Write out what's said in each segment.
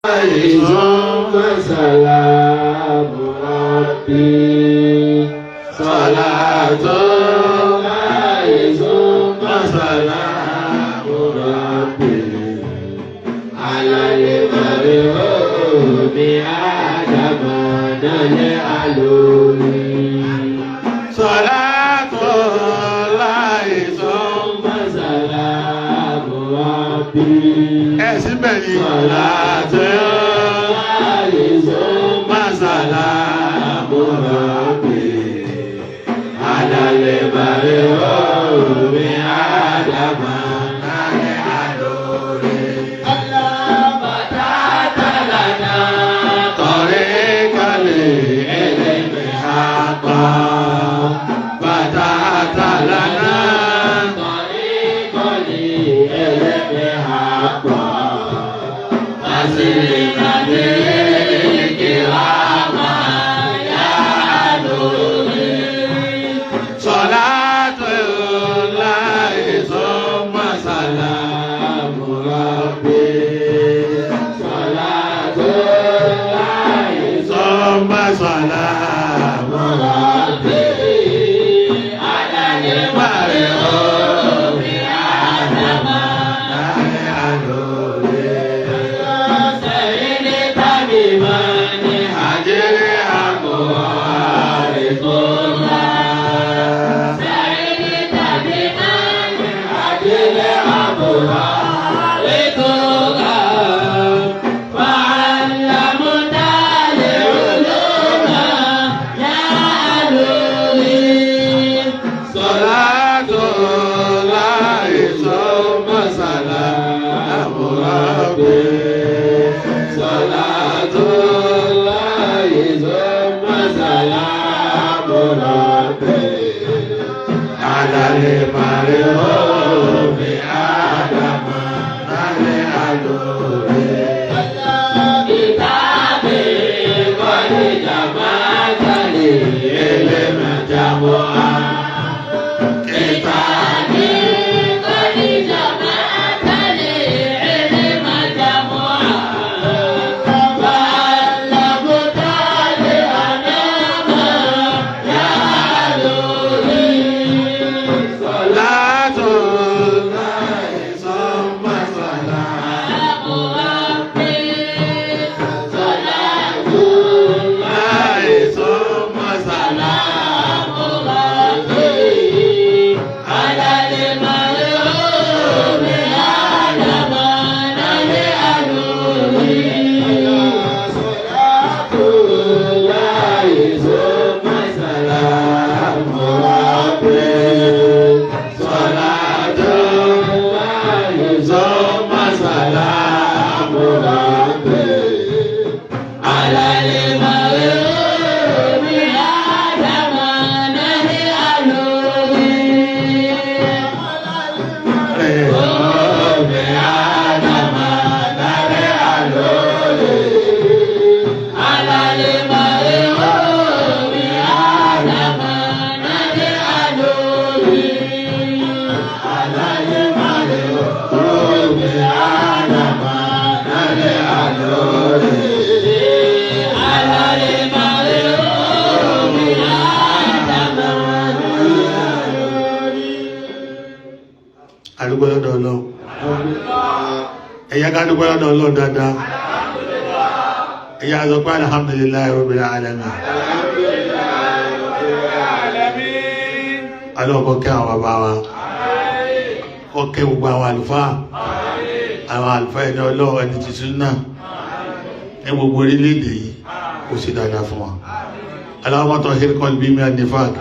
ثم سلام ربي صلاة الله ثم سلام ربي على المرحوم آدم العلوي صلاة الله ثم سلام ربي Ẹ síbẹ̀ ni. صلاة الله ثم سلام ربي على المرحوم آدم العلوي اللهم لنا طريق العلم حقا فتحت لنا طريق العلم حقا فسلك بالكرامة يا علوي صلاة الله ثم سلام سلام ربي صلاة الله ثم سلام ربي على المرحوم آدم العلوي سيد بمن أجر أموال أموال سيد بمن أجل أموال فعلمت العلوم يا علوي صلاة الله ثم سلام ربي صلاة الله ثم سلام ربي على المرحوم آدم العلوي كتابي قد جمعت لي علم جمعا كتابي قد جمعت لي علم جمعا فعلمت الأنام يا علوي صلاة الله ثم سلام ربي صلاة الله ثم سلام ربي على المرحوم آدم العلوي صلاة الله ثم سلام ربي صلاة الله ثم سلام ربي على المرحوم آدم العلوي آدم العلوي على المرحوم آدم العلوي على المرحوم آدم العلوي على المرحوم آدم العلوي Adúgbò lọ́dọ̀ Ọlọ́run. Ẹ̀yà ká dúpẹ́ lọ́dọ̀ Ọlọ́run dáadáa. Ẹ̀yà sọ pé alhamdulillahi rabbil alamin. Ọlọ́run kó kẹ́ àwọn bàbá wa, kó kẹ́ gbogbo àwọn àlùfáà, àwọn àlùfáà ẹni Ọlọ́run, ẹni tuntun náà ní gbogbo orílẹ̀-èdè yìí, kó sì dáadáa fún wa. Allahumma tahhir qalbi minan nifaq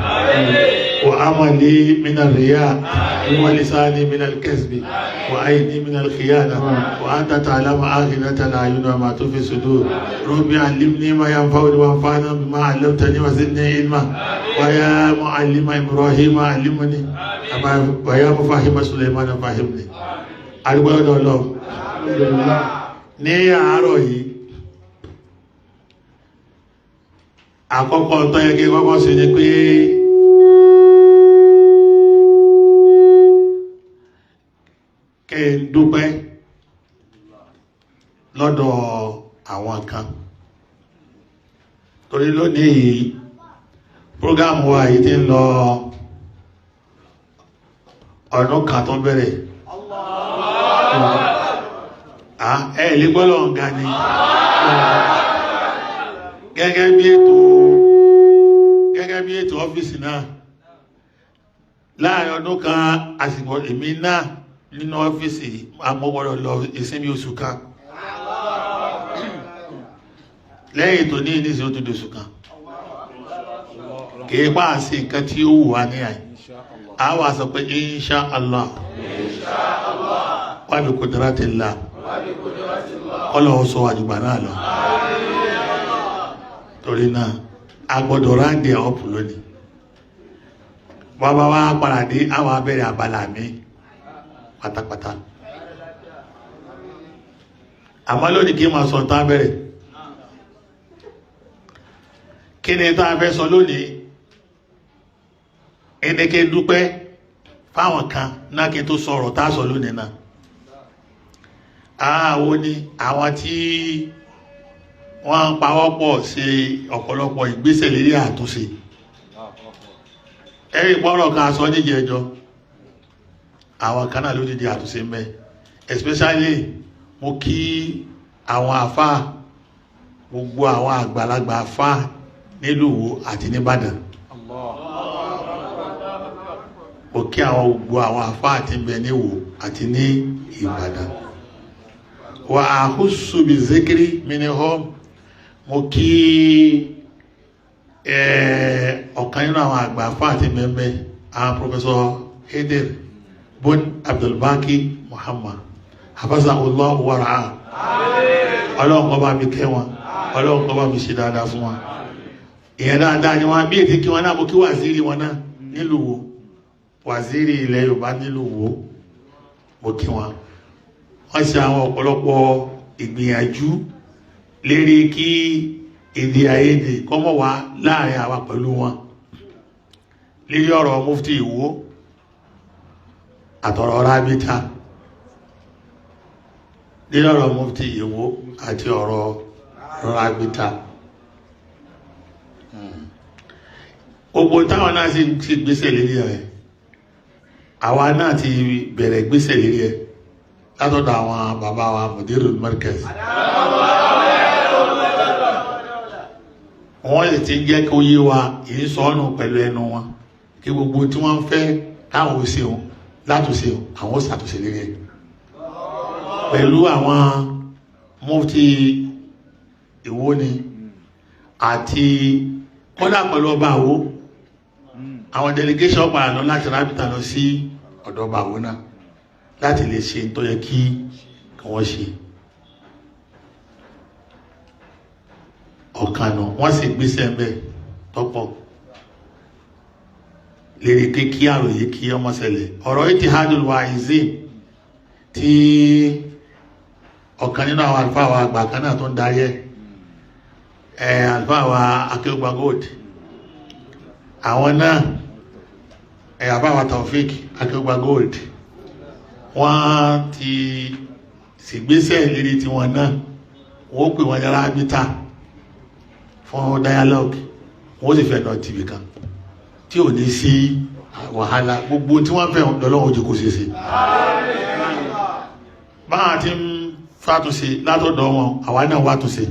wa amali minar riya wa lisani minal kasbi wa ayni minal khiyana wa anta ta'lamu akhirata al-a'yun wa ma tukhfi sudur. Rabbi 'allimni ma yanfa'uni wanfa'na bima 'allamtani wa zidni ilma wa ya mu'allima Ibrahima 'allimni wa ya mufahhima Sulaymana fahhimni. Adúgbò lọ́dọ̀ Ọlọ́run. Ní àárọ̀ yìí, àkọ́kọ́ tó yẹ kí kọ́kọ́ ṣe ni pé kẹ́ ẹ dúpẹ́ lọ́dọ̀ Àwọn kan torí lónìí yìí, program wa yìí ti ń lọ ọdún kan tó bẹ̀rẹ̀. Ẹ lè gbọ́dọ̀ ń ga ni gẹ́gẹ́ bí ètò ọ́fíìsì náà. Láàrin ọdún kan, àsìkò èmi náà nínú ọ́fíìsì, amọ́gbọ́dọ̀ lọ ìsinmi oṣù kan. Lẹ́yìn tó ní ìníṣẹ́, ó tún di oṣù kan. Kìí pa àṣì nǹkan tí ó wù wá ní àyè. A wà sọ pé insha Allah wa bi qudratillah, kọ́lọ̀ sọ àjùgbà náà lọ. Torí náà, a gbọ́dọ̀ round up lónìí. Bàbá wa padà dé, àwọn abẹ́rẹ́ abala mi pátápátá. Àmọ́ lónìí, kí n máa sọ tá a bẹ̀rẹ̀, kí ni tá a fẹ́ sọ lónìí? Ẹni kí n dúpẹ́ fáwọn kan náà kí n tó sọ̀rọ̀ tá a sọ lónìí náà. Àwọn ni àwọn tí wọ́n ń pawọ́pọ̀ ṣe ọ̀pọ̀lọpọ̀ ìgbésẹ̀ lérí àtúnṣe. Ẹ̀rí pọ́rọ̀ kan sọ níjẹ̀ẹ́jọ́, àwọn kan náà ló dìde àtúnṣe mẹ́. Especially mo kí àwọn àfáà, gbogbo àwọn àgbàlagbà àfáà nílùú Ìwó àti nìbàdàn. Mo kí àwọn gbogbo àwọn àfáà tí ń bẹ ní Ìwó àti ní Ìbàdàn. Wa akhussu bi zikri minhum, mo kí ọ̀kan nínú àwọn àgbà àfáà tí ń bẹ ń bẹ, àwọn Professor Heder bun Abdulbaki Muhammad, hafazahullah wa ra'a. Ọlọ́run kó bá mi kẹ́ wọn, Ọlọ́run kó bá mi ṣe dáadáa fún wọn. Ìyẹn dáadáa ni wọn bí ètí kí wọn náà. Mo kí wàzírí wọn náà nílùú Ìwó, wàzírí ilẹ̀ Yorùbá nílùú Ìwó, mo kí wọn. Wọ́n ṣe àwọn ọ̀pọ̀lọpọ̀ ìgbìyànjú lérí kí èdè àìyedè kọ́mọ̀ wá láàrin àwa pẹ̀lú wọn lérí ọ̀rọ̀ mufti Ìwó àtọ̀rọ̀ rábítà, lérí ọ̀rọ̀ mufti Ìwó àti ọ̀rọ̀ rábítà. Gbogbo táwọn náà sì ti gbésẹ̀ lérí ẹ̀, àwa náà ti bẹ̀rẹ̀ gbésẹ̀ lérí ẹ̀ látọ̀dọ̀ àwọn bàbá wa Mudirul Markaz. Wọ́n sì ti jẹ́ kó yé wa, èyí sọ́nù pẹ̀lú ẹnu wọn, kí gbogbo tí wọ́n fẹ́ káwọn ò ṣeun látúnṣe, àwọn ó ṣàtúnṣe lérí ẹ̀ pẹ̀lú àwọn mufti Ìwó ni àti kódà pẹ̀lú ọba Àwó. Àwọn delegation padà lọ láti rábìtà lọ sí ọ̀dọ̀ ọba Àwó náà láti lè ṣe tó yẹ kí wọ́n ṣe. Ọ̀kanù wọ́n sì gbéṣẹ́ ń bẹ̀ tọ́pọ̀ lérí pé kí àròyé kí ọmọ ṣẹlẹ̀. Ọ̀rọ̀ Ittihadul Waizin tí ọ̀kan nínú àwọn àlùfáà wa àgbà kan náà tó ń darí ẹ̀, àlùfáà wa Akéwùgbà Gold, àwọn náà, àlùfáà wa Taofik Akéwùgbà Gold, wọ́n ti ṣègbésẹ̀ lérí tiwọn náà. Wọ́n pè wọ́n yára ábítà fún dialogue, wọ́n sì fẹ́ lọ tìbí kan tí ò ní sí wàhálà. Gbogbo tí wọ́n fẹ́ lọ́lọ́wọ́ ojú kò ṣe ṣe. Báwọn ti ń fàtúnṣe látọ̀dọ̀ wọn, àwa náà wà túnṣe.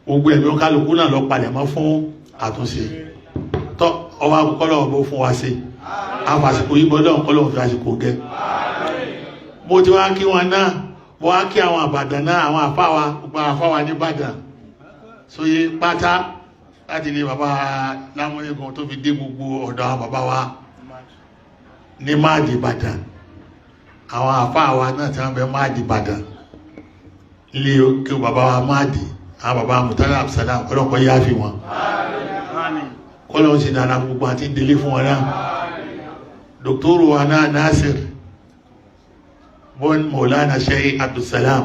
Gbogbo ẹ̀mí kálukú náà lọ palẹ̀ mọ́ fún àtúnṣe. Tọ́ ọwọ́ akọ́lọ́wọ́ bó fún wa ṣe àfàsìkò yìí bọ́ lọ́wọ́, kọ́lọ́wọ́ fi àsìkò gẹ́. Mo ti wá kí wọn náà, mo wá kí àwọn àbàdàn náà, àwọn àfáwa, gbogbo àfáwa ní Ìbàdàn sóye pátá, láti ní bàbá lámúnigun tó fi dé gbogbo ọ̀dọ̀ àwọn bàbá wa ní máàdì Ìbàdàn, àwọn àfáà wa náà tí wọ́n bẹ máàdì Ìbàdàn ilé kí bàbá wa máàdì, àwọn bàbá Murtala Abdulsalam, ọlọ́pàá yá fi wọn, kọ́lọ́ sì dára gbogbo àti délé fún wọn náà. Dòkítọ́rù wa náà, Nasir bon Maulana Sheikh Abdulsalam,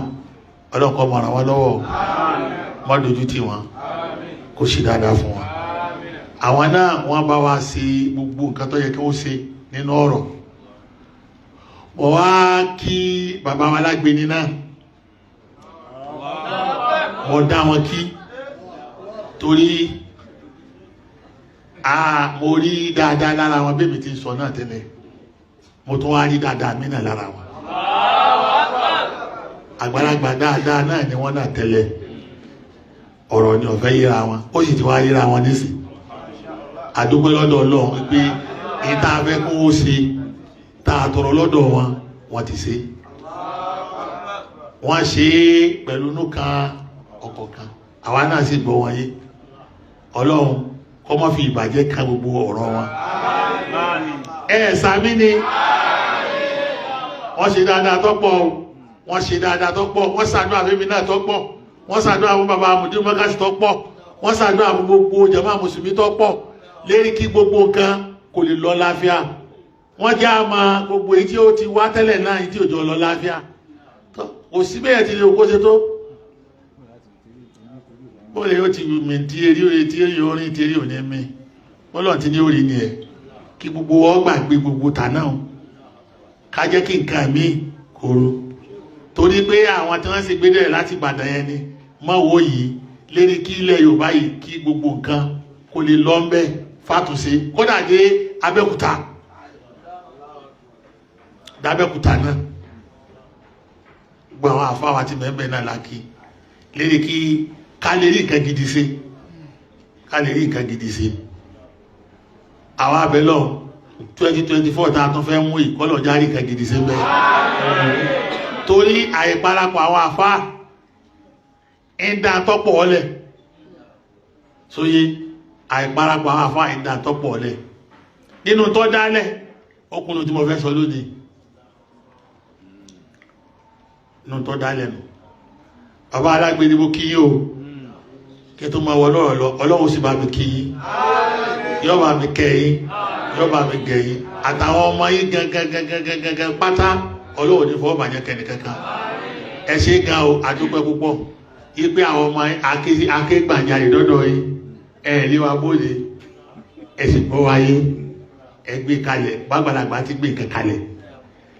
ọlọ́kọ̀ mọ̀ràn wọn lọ́wọ́, má dojú tì wọn, kó ṣe dáadáa fún wọn. Àwọn náà wọ́n bá wa ṣe gbogbo nǹkan tó yẹ kí wọ́n ṣe nínú ọ̀rọ̀. Wọ́n wá kí bàbá wa lágbèní náà. Mo dá wọn kí torí mo rí dáadáa lára wọn bébì tí ń sọ náà tẹ́lẹ̀, mo tún wá rí dáadáa mí náà lára wọn. Àgbàlagbà dáadáa náà ni wọ́n náà tẹ́lẹ̀, ọ̀rọ̀ ni ọ̀fẹ́ yíra wọn, ó sì ti wá yíra wọn nísìn. Àdúpẹ́ lọ́dọ̀ Ọlọ́run pé ìta afẹ́ kó ó ṣe tá a tọrọ lọ́dọ̀ wọn, wọ́n ti ṣe. Wọ́n ṣe é pẹ̀lú inú kan ọkọ̀ kan, àwa náà sì gbọ́ wọn yé. Ọlọ́run kó má fi ìbàjẹ́ kan gbogbo ọ̀rọ̀ wọn. Ẹ sàmí ni wọ́n ṣe dáadáa tó pọ̀ o, wọ́n ṣe dáadáa tó pọ̀, wọ́n ṣàdúrà fẹ́mi náà tó pọ̀, wọ́n ṣàdúrà fún bàbá àmùdí mọ́kàsí tó pọ̀, wọ́n ṣàdúrà fún gbogbo jàmá mùsùlùmí tó pọ̀ lérí kí gbogbo nǹkan kò lè lọ láfíà. Wọ́n jẹ́ àmà gbogbo èyí tí ó ti wá tẹ́lẹ̀ náà, èyí tí ò jọ lọ láfíà. Kò sí bẹ́ẹ̀ ti lè kó ṣe tó. Ó lè ó ti mi tí eré orí tí eré orin tí eré òní mi. Bọ́lọ̀ ti ní orí ni ẹ̀. Kí gbogbo ọ gbàgbé gbogbo tà náà. Ká jẹ́ kí nǹkan mi kóró. Torí pé àwọn tí wọ́n sì gbé dẹ̀ láti Ìbàdàn yẹn ni mọ́ wo yìí lérí kí ilẹ̀ Yorùbá yìí kí gbogbo nǹkan kò lè lọ ń bẹ́ fàtúnṣe. Kódà dé Abẹ́òkúta. Dábẹ́òkúta náà. Gbogbo àwọn àfáwà tí mẹ́mbẹ́ náà lákì lérí kí ká lè rí nǹkan gidi ṣe, ká lè rí nǹkan gidi ṣe. Àwọn abẹ́lọ́ 2024 tá a tún fẹ́ mú ìkọlọ̀ járí nǹkan gidi ṣe bẹ́ẹ̀. Torí àìparapọ̀ àwọn àfáà ń dá tọ́pọ̀ ọlẹ̀. Sóyé àìparapọ̀ àwọn àfáà ń dá tọ́pọ̀ ọlẹ̀. Nínú tó dálẹ̀, ọkùnrin tí mo fẹ́ sọ lónìí. Nínú tó dálẹ̀ nù. Bàbá alágbe ni mo kí yín o. Kí tó máa wọ lọ́rọ̀ lọ, Ọlọ́run sì bá mi kí yín. Yọ́ bá mi kẹ́ yín, yọ́ bá mi gẹ̀ yín. Àtàwọn ọmọ yín gangan gangan gangan gangan pátá, Ọlọ́run ní fọwọ́ bàjẹ́ kẹ́ni kankan. Ẹ ṣé gan o, àdúpẹ́ púpọ̀. Ipe àwọn ọmọ akégbàjarè dọ́dọ̀ yín, ẹ lé wa bóde, ẹ sì gbọ́ wa yín, ẹ gbé kalẹ̀, bàgbàlagbà ti gbé nǹkan kalẹ̀.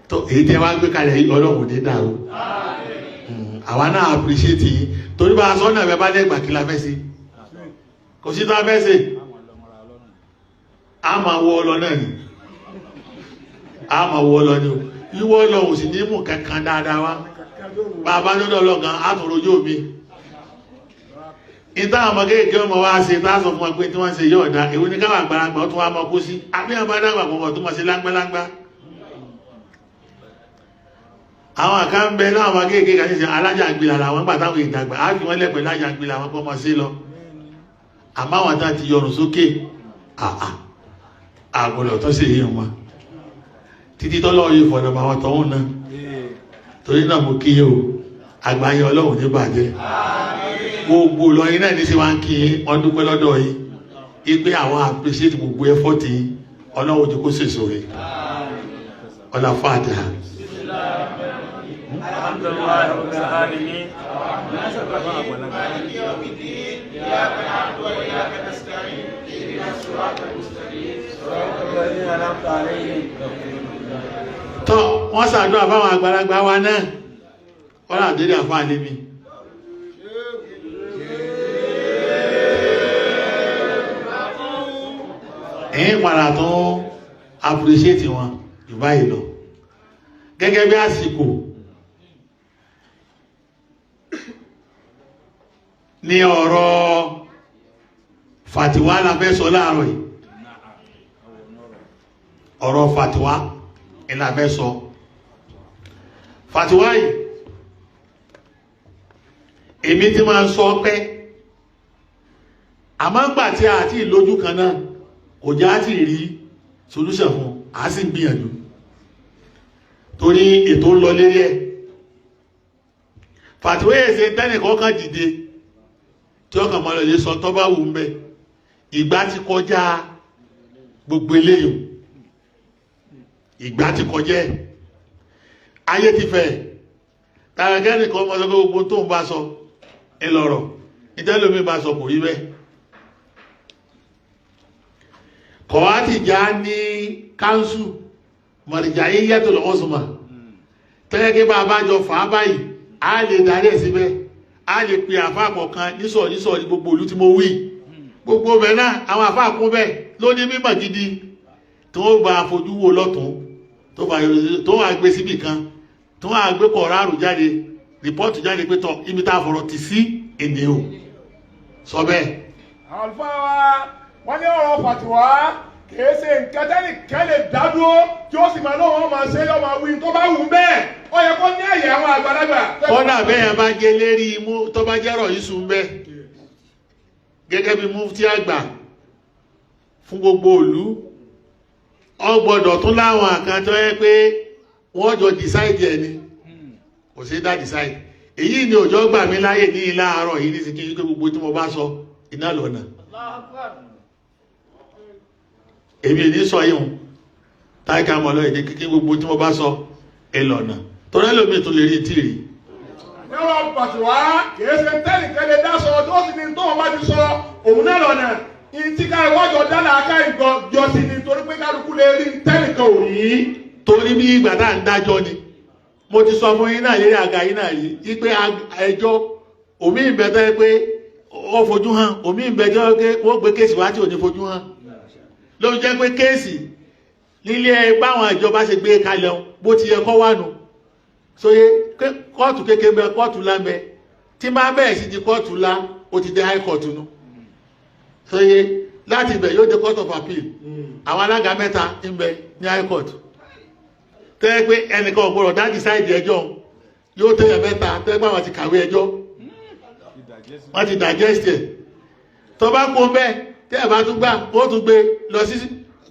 Tó èyí tẹ́ wá gbé kalẹ̀ yìí, Ọlọ́run ní dàrú. Àwa náà appreciate yín torí bá a sọ náà bẹ bá lẹ́gbàá kí la fẹ́ sí, kò sí tó a fẹ́ sí, a máa wọ ọlọ náà ni, a máa wọ ọlọ ni o. Wíwọ́ ọlọ ò sì ní mú kankan dáadáa wá. Bàbá lọ́dọ̀ ọlọ́gan á tún rojú omi. Ìta àwọn ọmọ kéèké ọmọ wa ṣe tá a sọ fún wa pé tí wọ́n ṣe yóò dá, èwo ni káwọn àgbàlagbà ó tún wá máa kó sí, àbí àwọn bá dàgbà pọ̀ tó máa ṣe láńgbáláńgbá. Àwọn àká ń bẹ láwọn ọmọ kéèké kan ṣe alájàngbìlà làwọn gbà táwọn ìdàgbà á fi wọ́n lẹ́pẹ̀ẹ́ lájàngbìlà àwọn kọ́ máa ṣe lọ. Àmọ́ àwọn tá ti yọrùn sókè, àà àgbọ̀dọ̀ tó ṣe yìí wọn títí tọ́lọ́ yìí fọ̀nà àwọn tọ́hún náà. Torí náà mo kí yín o, àgbáyé Ọlọ́run ní bàjẹ́. Gbogbo Ìlọrin náà ní sí wá ń kí yín, wọ́n dúpẹ́ lọ́dọ̀ yín ipe àwọn appreciate gbogbo effort yín, Ọlọ́run ti kó sèso rẹ̀. Ọlá Fátíhà. Alhamdulillahi rabbil alamin. Tọ́ wọ́n ṣàdúrà fáwọn àgbàlagbà wa náà, wọ́n àdédé àfáà lé mi. Ẹ̀yìn padà tún appreciate wọn jù báyìí lọ. Gẹ́gẹ́ bí àsìkò ní ọ̀rọ̀ fàtíwá la fẹ́ sọ láàárọ̀ yìí. Ọ̀rọ̀ fàtíwá ni la fẹ́ sọ. Fàtíwá yìí èmi tí máa ń sọ pé àmọ́ ńgbà tí a ti lójú kan náà kò já ti rí solution fún, a sì ń gbìyànjú torí ètò ń lọ lérí ẹ̀. Fàtíwá yìí ṣe tẹ́nìkan kan dìde tí ọkàn máa lọ lè sọ tó bá wù ú mbẹ. Ìgbà ti kọjá gbogbo eléyìí, ìgbà ti kọjá ẹ̀, ayé ti fẹ̀. Tàràkẹ́nì kan mọ́ sọ pé gbogbo tó ń bá sọ ńlọrọ̀, ìtẹ́lómi bá sọ kò rí bẹ́ẹ̀. Kọ̀wá ti já ní káńsù mọ̀rìjà yìí yẹ́tò lọ́wọ́ sùnmọ̀ tẹ́lẹ̀ kí bá a bá jọ fà á báyìí, á lè darí ẹ̀ síbẹ̀, á A lè pe àfáà kọ̀ọ̀kan nísọ̀ nísọ̀ ní gbogbo ìlú tí mo wí, gbogbo ọbẹ̀ náà àwọn àfáà kún bẹ́ẹ̀ ló ní mímọ̀ gidi tó gba àfojú wo lọ́tún, tó wà gbé síbì kan, tó wà gbé kọ̀ọ̀rọ̀ jáde, report jáde pé tọ̀ ibi tá a fọ̀rọ̀ tì sí èdè o sọ bẹ́ẹ̀. Àlùfáà wa, wọ́n ní ọ̀rọ̀ fàtiwá kìí ṣe nǹkan tẹ́nìkan lè dádúró tí ó sì máa lóun ọmọ ṣe yọ máa wí tó bá wù ú bẹ́ẹ̀. Ó yẹ kó ní àyè àwọn àgbàlagbà. Kọ́dà bẹ́ẹ̀ bá jẹ́ lérí imú tó bá jẹ́rọ̀ yìí sùn bẹ́ẹ̀ gẹ́gẹ́ bí mufti àgbà fún gbogbo ìlú, ó gbọ́dọ̀ tún láwọn àkàn tó yẹ pé wọ́n jọ decide ẹ̀ ni, kò sí dá decide. Èyí ni òjò gbà mí láyè ní ilá àárọ̀ yìí ní sí kí n pé gbogbo tí mo bá sọ iná lọ́nà èmi ní sọ yìí hùn táìkà mọ̀ lọ́yẹ̀ ní kíkí gbogbo tí mo bá sọ ìlọ̀nà torí ẹlòmíì tó lè rí tí rí. Ọ̀rọ̀ fàtiwá kìí ṣe tẹ́nìkan lè dá sọ tó sì ní tó wọn bá ti sọ òun náà lọ́nà ìtí ká ìwọ́jọ dáná aká ìgbọ́ jọ sí ni, torí pé kálukú lè rí tẹ́nìkan ò rí. Torí bí ìgbà tá à ń dájọ́ ni mo ti sọ fún yín náà lérí àga yín náà yìí wípé ẹjọ́ omi ìbẹ́tẹ́ pé ó fojú hàn, omi ìbẹ́jọ́ pé wọ́n gbé kéèsì wá tí ò ní fojú hàn, ló ń jẹ́ pé kéèsì nílé báwọn ìjọba ṣe gbé kalẹ̀ bó ti yẹ kọ́ wà nù sóye kóòtù kékeré bẹ, kóòtù ńlá bẹ, tí máa bẹ̀rẹ̀ sí di kóòtù ńlá ó ti dé high court nù sóye, láti ibẹ̀ yóò dé court of appeal. Àwọn alága mẹ́ta ń bẹ ní high court tẹ́ pé ẹnìkan ò gbọ́dọ̀ dá decide ẹjọ́, yóò tẹ̀yẹ̀ mẹ́ta tẹ́ pé àwọn ti kàwé ẹjọ́, wọ́n ti digest ẹ̀. Tó bá kó bẹ́ẹ̀ tẹ́ ẹ̀ bá tún gbà, ó tún gbé lọ sí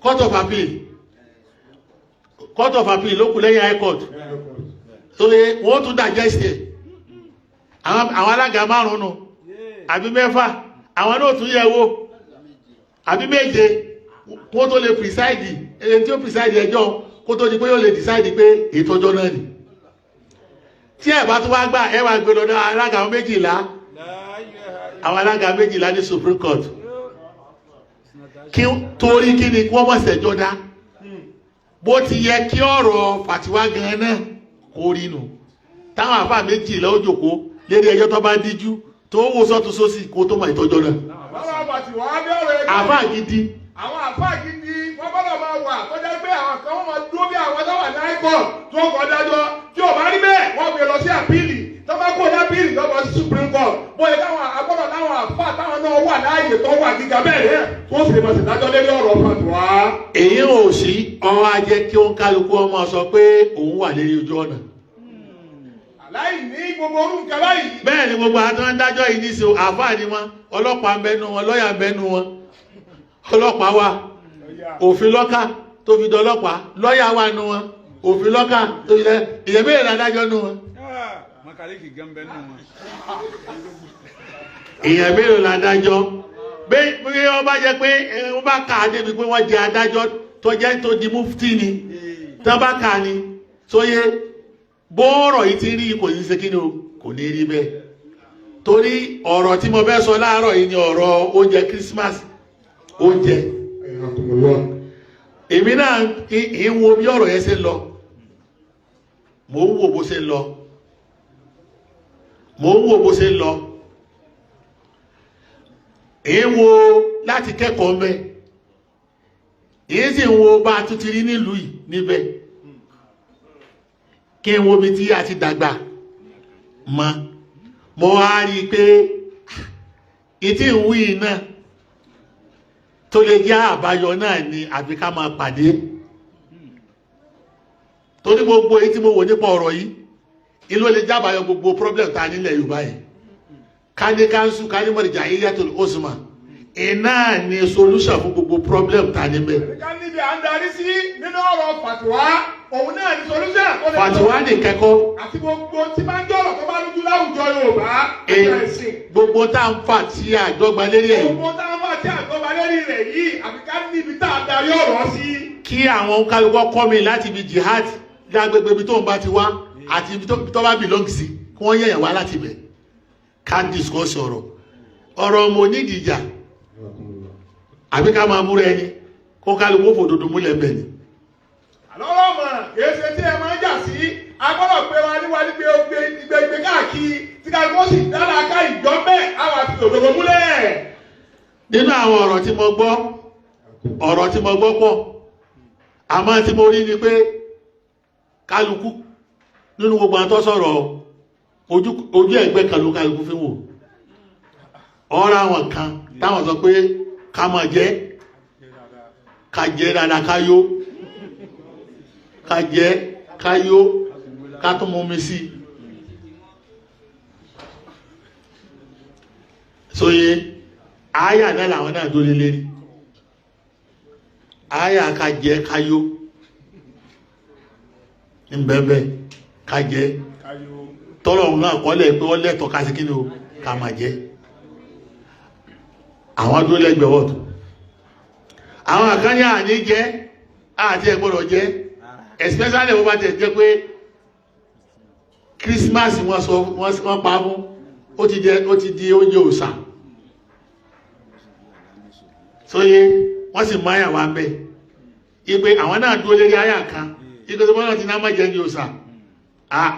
court of appeal. Court of appeal ló kù lẹ́yìn high court tó yẹ wọ́n tún digest ẹ̀. Àwọn alága márùn-ún àbí mẹ́fà, àwọn náà tún yẹ̀ wò, àbí méje, wọ́n tó lè preside, ẹni tí ó preside ẹjọ́ kó tó di pé yóò lè decide pé ìtọ́jọ́ náà ni. Tí ẹ̀ bá tún wá gbà, ẹ wá gbé lọ́dọ̀ alága 12, àwọn alága 12 ní Supreme Court, kí torí kí ni wọ́n mọ̀ sẹ́jọ́ dá. Bó ti yẹ kí ọ̀rọ̀ fàtiwá gan náà kó rí nù, táwọn àfáà 12 ó jókòó lérí ẹjọ́ tó bá díjú, tó wò sọ́tún sósì kó tó mọ ìtọ́jọ́ náà. Ọ̀rọ̀ fàtiwá bí ọ̀rọ̀ ẹjọ́. Àfáà gidi. Àwọn àfáà gidi wọ́n gbọ́dọ̀ máa wà tó jẹ́ pé àwọn kan wọ́n máa dúró bí àwọn tó wà ní high court tó kọ́ dájọ́. Tí ò bá rí bẹ́ẹ̀, wọ́n gbé lọ sí appeal. Tó bá kó ní appeal, tó bọ́ sí Supreme Court. Bóyá káwọn agbọ́dọ̀ láwọn àfáà táwọn náà wà láàyè tó wà gíga bẹ́ẹ̀ rẹ̀ tó sì lè máa ṣèdájọ́ lérí ọ̀rọ̀ fàtiwá. Èyí ò sí ọwọ́ ajẹ́ kí ó ń kálukú ọmọ sọ pé òun wà lérí ojú ọ̀nà. Aláìní gbogbo orú nǹkan báyìí. Bẹ́ẹ̀ ni gbogbo àwọn tó ń dájọ́ yìí ní í ṣe àfáà ni wọn, ọlọ́pàá ń bẹnu wọn, lọ́ọ̀yà ń bẹnu wọn, ọlọ́pàá wà, òfin lọ́kà tó fi dọlọ́pàá, lọ́ọ̀yà wà nù wọn, òfin lọ́kà tó fi dẹ ìyẹn bẹ́ẹ̀ ládájọ́ nù wọn. Makaliki gan bẹ nù wọn. Èèyàn mélòó ládájọ́? Bí wọ́n bá jẹ́ pé wọ́n bá kà á débi pé wọ́n di adájọ́ tó jẹ́ tó di mufti ni, tó bá kà á ni sóye bóòrọ̀ yìí ti rí, kò ní ṣe kí ni o, kò ní rí bẹ́ẹ̀. Torí ọ̀rọ̀ tí mo fẹ́ sọ láàárọ̀ yìí ni ọ̀rọ̀ oúnjẹ Christmas, oúnjẹ. Èmi náà ń wo bí ọ̀rọ̀ yẹn ṣe ń lọ, mò ń wo bó ṣe ń lọ, mò ń wo bó ṣe ń lọ, èyí wo láti kẹ́kọ̀ọ́ mẹ́, èyí sì ń wo bá a tún ti rí nílùú yìí níbẹ̀, kí n wo bí tí a ti dàgbà mọ́. Mo wá rí i pé ìtí ń wí náà tó lè jẹ́ àbáyọ náà ni àfi ká máa pàdé, torí gbogbo èyí tí mo wò nípa ọ̀rọ̀ yìí inú lè jábàáyọ gbogbo problem ta nílẹ̀ Yorùbá yìí. Ká ní káńsù, ká ní mọ̀rìjà Ilyatul Osman, iná ni solution fún gbogbo problem ta níbẹ̀. Ká níbi à ń darí sí nínú ọ̀rọ̀ fàtiwá, òun náà ní solution. Fàtiwá ní kẹ́kọ̀ọ́. Àti gbogbo tí máa ń jọ̀rọ̀ tó bá rújú láwùjọ Yorùbá àti ẹ̀sìn. Gbogbo tá à ń fà tí àdọ́gba lérí ẹ̀. Gbogbo tá à ń fà tí àdọ́gba lérí rẹ̀ yìí, àfi ká níbi tá a darí ọ̀rọ̀ sí. Kí àwọn kálukọ́ kọ́ mi láti ibi jihad lágbègbè ibi tó ń bá ti wá àti ibi tó bá belong sí, kí wọ́n yẹ̀yàn wá láti ibẹ̀ ká discuss ọ̀rọ̀. Ọ̀rọ̀ mo nídìí ìjà àbí ká máa múra ẹni kó kálukú fòdodo múlẹ̀ bẹ̀ ni. Àlọ́rọ̀ mọ̀ kìí ṣe tí ẹ máa ń jà sí, A gbọ́dọ̀ pé wa ní wa ní gbé káàkiri tí kálukú sì dára ká ìjọ bẹ́ẹ̀ àwọn àti òdodo múlẹ̀. Nínú àwọn ọ̀rọ̀ tí mo gbọ́, ọ̀rọ̀ tí mo gbọ́ pọ̀, àmọ́ tí mo rí ni pé kálukú nínú gbogbo àwọn tó sọ̀rọ̀ ojú ẹ̀gbẹ́ kan ló kálukú fi wò. Ọ̀rọ̀ àwọn kan táwọn sọ pé ká máa jẹ, ká jẹ dáadáa, ká yó, ká jẹ ká yó, ká tún mú mi sí. Sóye àyà náà làwọn náà dólé lérí, àyà ká jẹ ká yó nbẹ̀bẹ̀ ká jẹ tọ́lọ̀ náà kọ́lẹ̀ pé wọ́n lẹ́tọ̀ọ́ ká sí kí ni o ká máa jẹ. Àwọn dúró lẹ́gbẹ̀ẹ́ wọ̀tún, àwọn àkányà àní jẹ́ àti ẹ̀gbọ́dọ̀ jẹ́, especially wọ́n bá tẹ̀ jẹ́ pé Christmas wọ́n sọ wọ́n pa fún, ó ti jẹ, ó ti di oúnjẹ òòṣà. Sóyé wọ́n sì máa yà wá ń bẹ̀ ipe àwọn náà dúró lérí àyà kan ipe tó bọ́lá ti náà má jẹ́ ní òòṣà,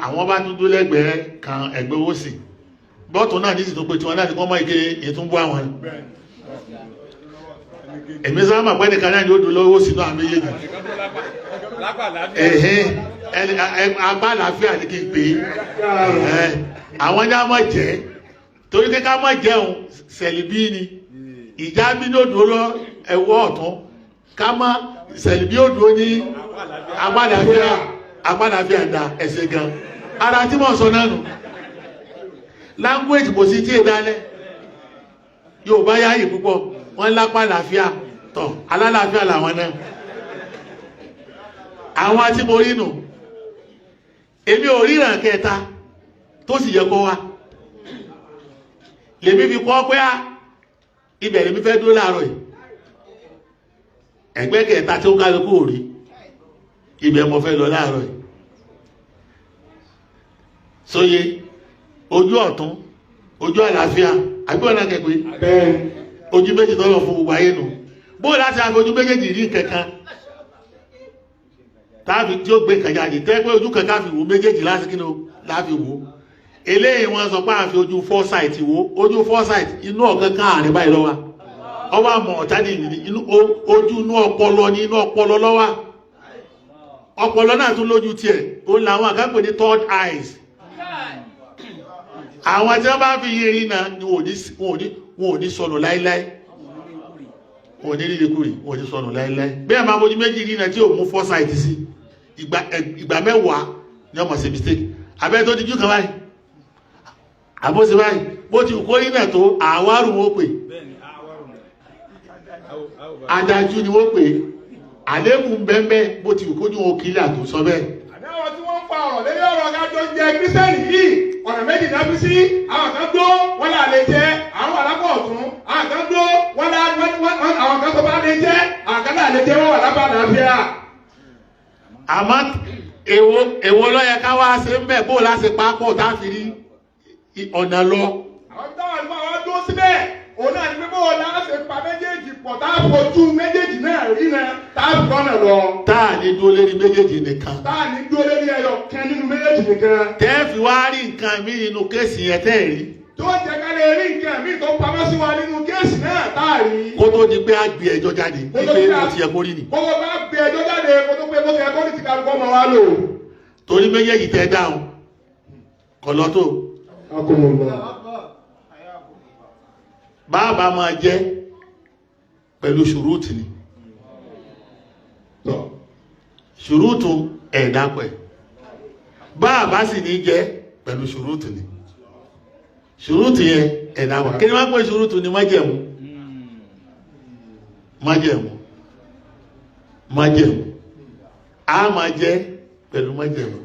àwọn bá tún dúró lẹ́gbẹ̀ẹ́ kan ẹ̀gbẹ́ owó sí bọ́ọ̀tún náà ní ìsìtò pé tí wọ́n láti kọ́ mọ́ ìkéré ètò ń bú àwọn. Èmi sábà pẹ́ nìkan náà ni ó dùn lọ́wọ́ sínú àmì méjèèjì. Ẹ̀hẹ́n, apá àlàáfíà ni kí n pè é. Àwọn ní a mọ̀ jẹ́ torí pé ká mọ̀ jẹun sẹ̀lìbí ni ìjà bí ní òdùn lọ ẹ̀wọ́ ọ̀tún, ká mọ̀ sẹ̀lìbí òdùn ní apá àlàáfíà, apá àlàáfíà da ẹ̀sẹ̀ gan. Ara tí mò ń sọ náà nù, language kò sí tí ì dálẹ̀. Yorùbá yáyì púpọ̀, wọ́n lápá àlàáfíà tọ̀, alálàáfíà làwọn náà. Àwọn tí mo rí nù, èmi ò ríran kẹta tó sì yẹ kó wá lèmi fi kọ́ pé ibẹ̀ lèmi fẹ́ dúró láàárọ̀ yìí. Ẹgbẹ́ kẹta tí ó kálukú ò rí, ibẹ̀ mo fẹ́ lọ láàárọ̀ yìí. Sóye ojú ọ̀tún, ojú àlàáfíà, àbí ọ̀nà kẹ̀pẹ́ ojú méjì tọ́lọ̀ fún gbogbo ayé nù. Bóò láti àfi ojú méjèèjì rí kankan tàbí tí ó gbé kan jáde tẹ́ pé ojú kankan fi wò méjèèjì láti kí ni o láfi wò. Eléyìí wọ́n sọ pé àfi ojú foresight wò, ojú foresight inú ọ̀kan kan àárín báyìí lọ́wọ́ ọwọ́ àmọ̀ ọ̀tá ní inú ojú inú ọpọlọ ní inú ọpọlọ lọ́wọ́. Ọpọlọ náà tún lójú tiẹ̀, ó làwọn àkápè ní third eyes. Àwọn tí wọ́n bá fi yé rí náà ni wọn ò ní sọnù láíláí, wọn ò ní rí kúrì, wọn ò ní sọnù láíláí. Bẹ́ẹ̀ máa fojú méjì rí náà tí ò mú foresight sí, ìgbà mẹ́wàá ni ọmọ ṣe mistake. Abẹ́ tó ti jú kan báyìí, àbóṣe báyìí, bó ti kó rí náà tó àwárù wọn pè, adájú ni wọ́n pè, àlékún bẹ́ẹ̀ bó ti kójú wọn kiri àtò sọ bẹ́ẹ̀. Àní àwọn tí wọ́n ń fa ọ̀rọ̀ lórí ọ̀rọ̀ kájọ jẹ kírísítẹ́nì yìí, ọ̀nà méjì náà fi sí. Àwọn kan dó wọ́n là lè jẹ, àwọn alápọ̀ ọ̀tún, àwọn kan dó wọ́n là wọ́n àwọn kan tó bá lè jẹ, àwọn kan là lè jẹ, wọ́n wà lápá àlàáfíà. Àmọ́ èwo ló yẹ ká wá ṣe ń bẹ̀ bó láṣẹ pápọ̀ tá a fi rí ọ̀nà lọ. Àwọn táwọn àlùfáà wa dúró síbẹ̀, òun náà ní pé bó o náà ṣe pa méjèèjì pọ̀ tá a fojú méjèèjì náà rí náà tá a fi rọ́nà lọ. Tá a ní dúró lérí méjèèjì nìkan. Tá a ní dúró lérí ẹyọ kan nínú méjèèjì nìkan. Tẹ́ fi wá rí nǹkan mi nínú kéèsì yẹn tẹ́ rí. Tó jẹ́ ká lè rí nǹkan mi tó pamọ́ sí wa nínú kéèsì náà tá a rí. Kó tó di pé a gbé ẹjọ́ jáde wípé mo ti yẹ kó rí ni. Kó tó bá gbé ẹjọ́ jáde kó tó pé bó ti yẹ kó rí ti kálukú ọmọ wa lò. Torí méjèèjì tẹ́ dáhùn kọ̀ lọ́tò. Bàbá máa jẹ́ pẹ̀lú ṣùrùtù ni, ṣùrùtù ẹ̀dápẹ̀, bàbá sì ní jẹ́ pẹ̀lú ṣùrùtù ni, ṣùrùtù yẹn ẹ̀dápẹ̀. Kí ni wọ́n pè ṣùrùtù? Ni májẹ̀mú, májẹ̀mú, májẹ̀mú. A máa jẹ́ pẹ̀lú májẹ̀mú,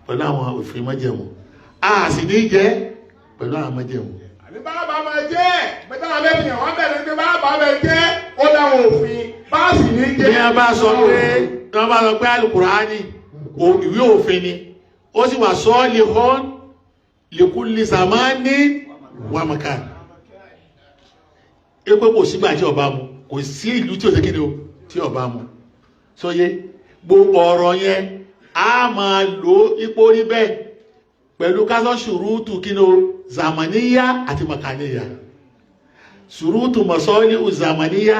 pẹ̀lú àwọn òfin májẹ̀mú, a sì ní jẹ́ pẹ̀lú àwọn májẹ̀mú. Àní bàbá máa jẹ́ pẹ̀lú àwọn ẹbí yẹn wọ́n bẹ̀rẹ̀ pé bàbá máa jẹ́ ó láwọn òfin bá sì ní jẹ́. Bí wọ́n bá sọ pé wọ́n bá sọ pé Al-Kùránì ìwé òfin ni, ó sì wà sọ́ọ́lì hàn likulli zamani wa makan. Pé kò sígbà tí ọba mu, kò sí ìlú tí ò sí kíni o tí ọba mu. Sóyé gbogbo ọ̀rọ̀ yẹn A máa lò ipò rí bẹ́ẹ̀ pẹ̀lú kásán ṣùrùtù kí ni o, zamaniya àti makaniya. Ṣùrùtù mọ̀sọ́lì zamaniya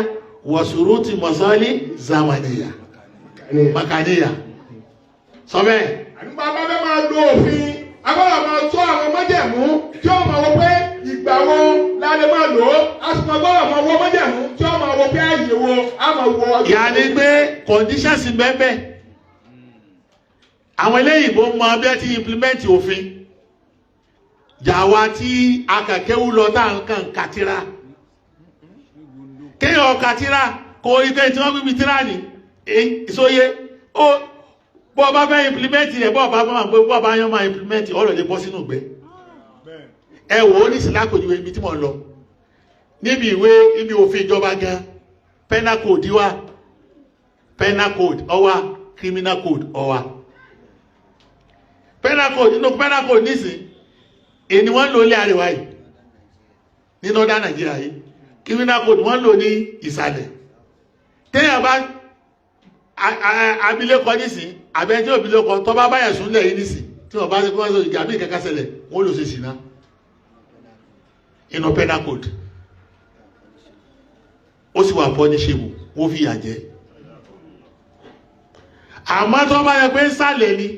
wà ṣùrùtù mọ̀sọ́lì zamaniya makaniya, sọ bẹ́ẹ̀. Àdúgbò abáfẹ́ máa lo òfin, agbọ́dọ̀ máa tó àwọn májẹ̀mú tí ó máa wọ pé ìgbà wo la lè máa lò ó, a sì máa gbọ́dọ̀ máa wọ májẹ̀mú tí ó máa wọ pé àyè wo a máa wọ. Yàní pé conditions bẹ́ẹ̀, àwọn eléyìnbó mọ bí ẹ ti implement òfin jàwa tí akàkéwú lọ tá à ń kàn kàtírà. Kéèyàn kàtírà kò rí pé tí wọ́n gbíbi tíra ní ìsóyé ó, bọ́ ọba fẹ́ implement rẹ̀, bọ́ ọba máa gbé, bọ́ ọba yán máa implement, ọ̀rọ̀ lè bọ́ sínú ìgbẹ́. Ẹ wò ó ní sílákòjú ibi tí mo lọ níbi ìwé, ibi òfin ìjọba gan, penal code wà, penal code ó wà, criminal code ó wà. Penal code, nínú penal code nísìn èyí wọ́n ń lò ní àríwá yìí, ní northern Nigeria yìí. Criminal code wọ́n ń lò ní ìsàlẹ̀. Téèyàn bá abilékọ nísìn, àbẹ́jọ́ abilékọ tó bá báyà súnlẹ̀ yìí nísìn, tí wọ́n bá ṣe kí wọ́n sọ ìjà bí kankan ṣẹlẹ̀, wọ́n lò ṣe ṣìnà inú penal code, ó sì wà punishable, wọ́n fi yà jẹ́. Àmọ́ tó bá yẹ pé ń sàlẹ̀ ni,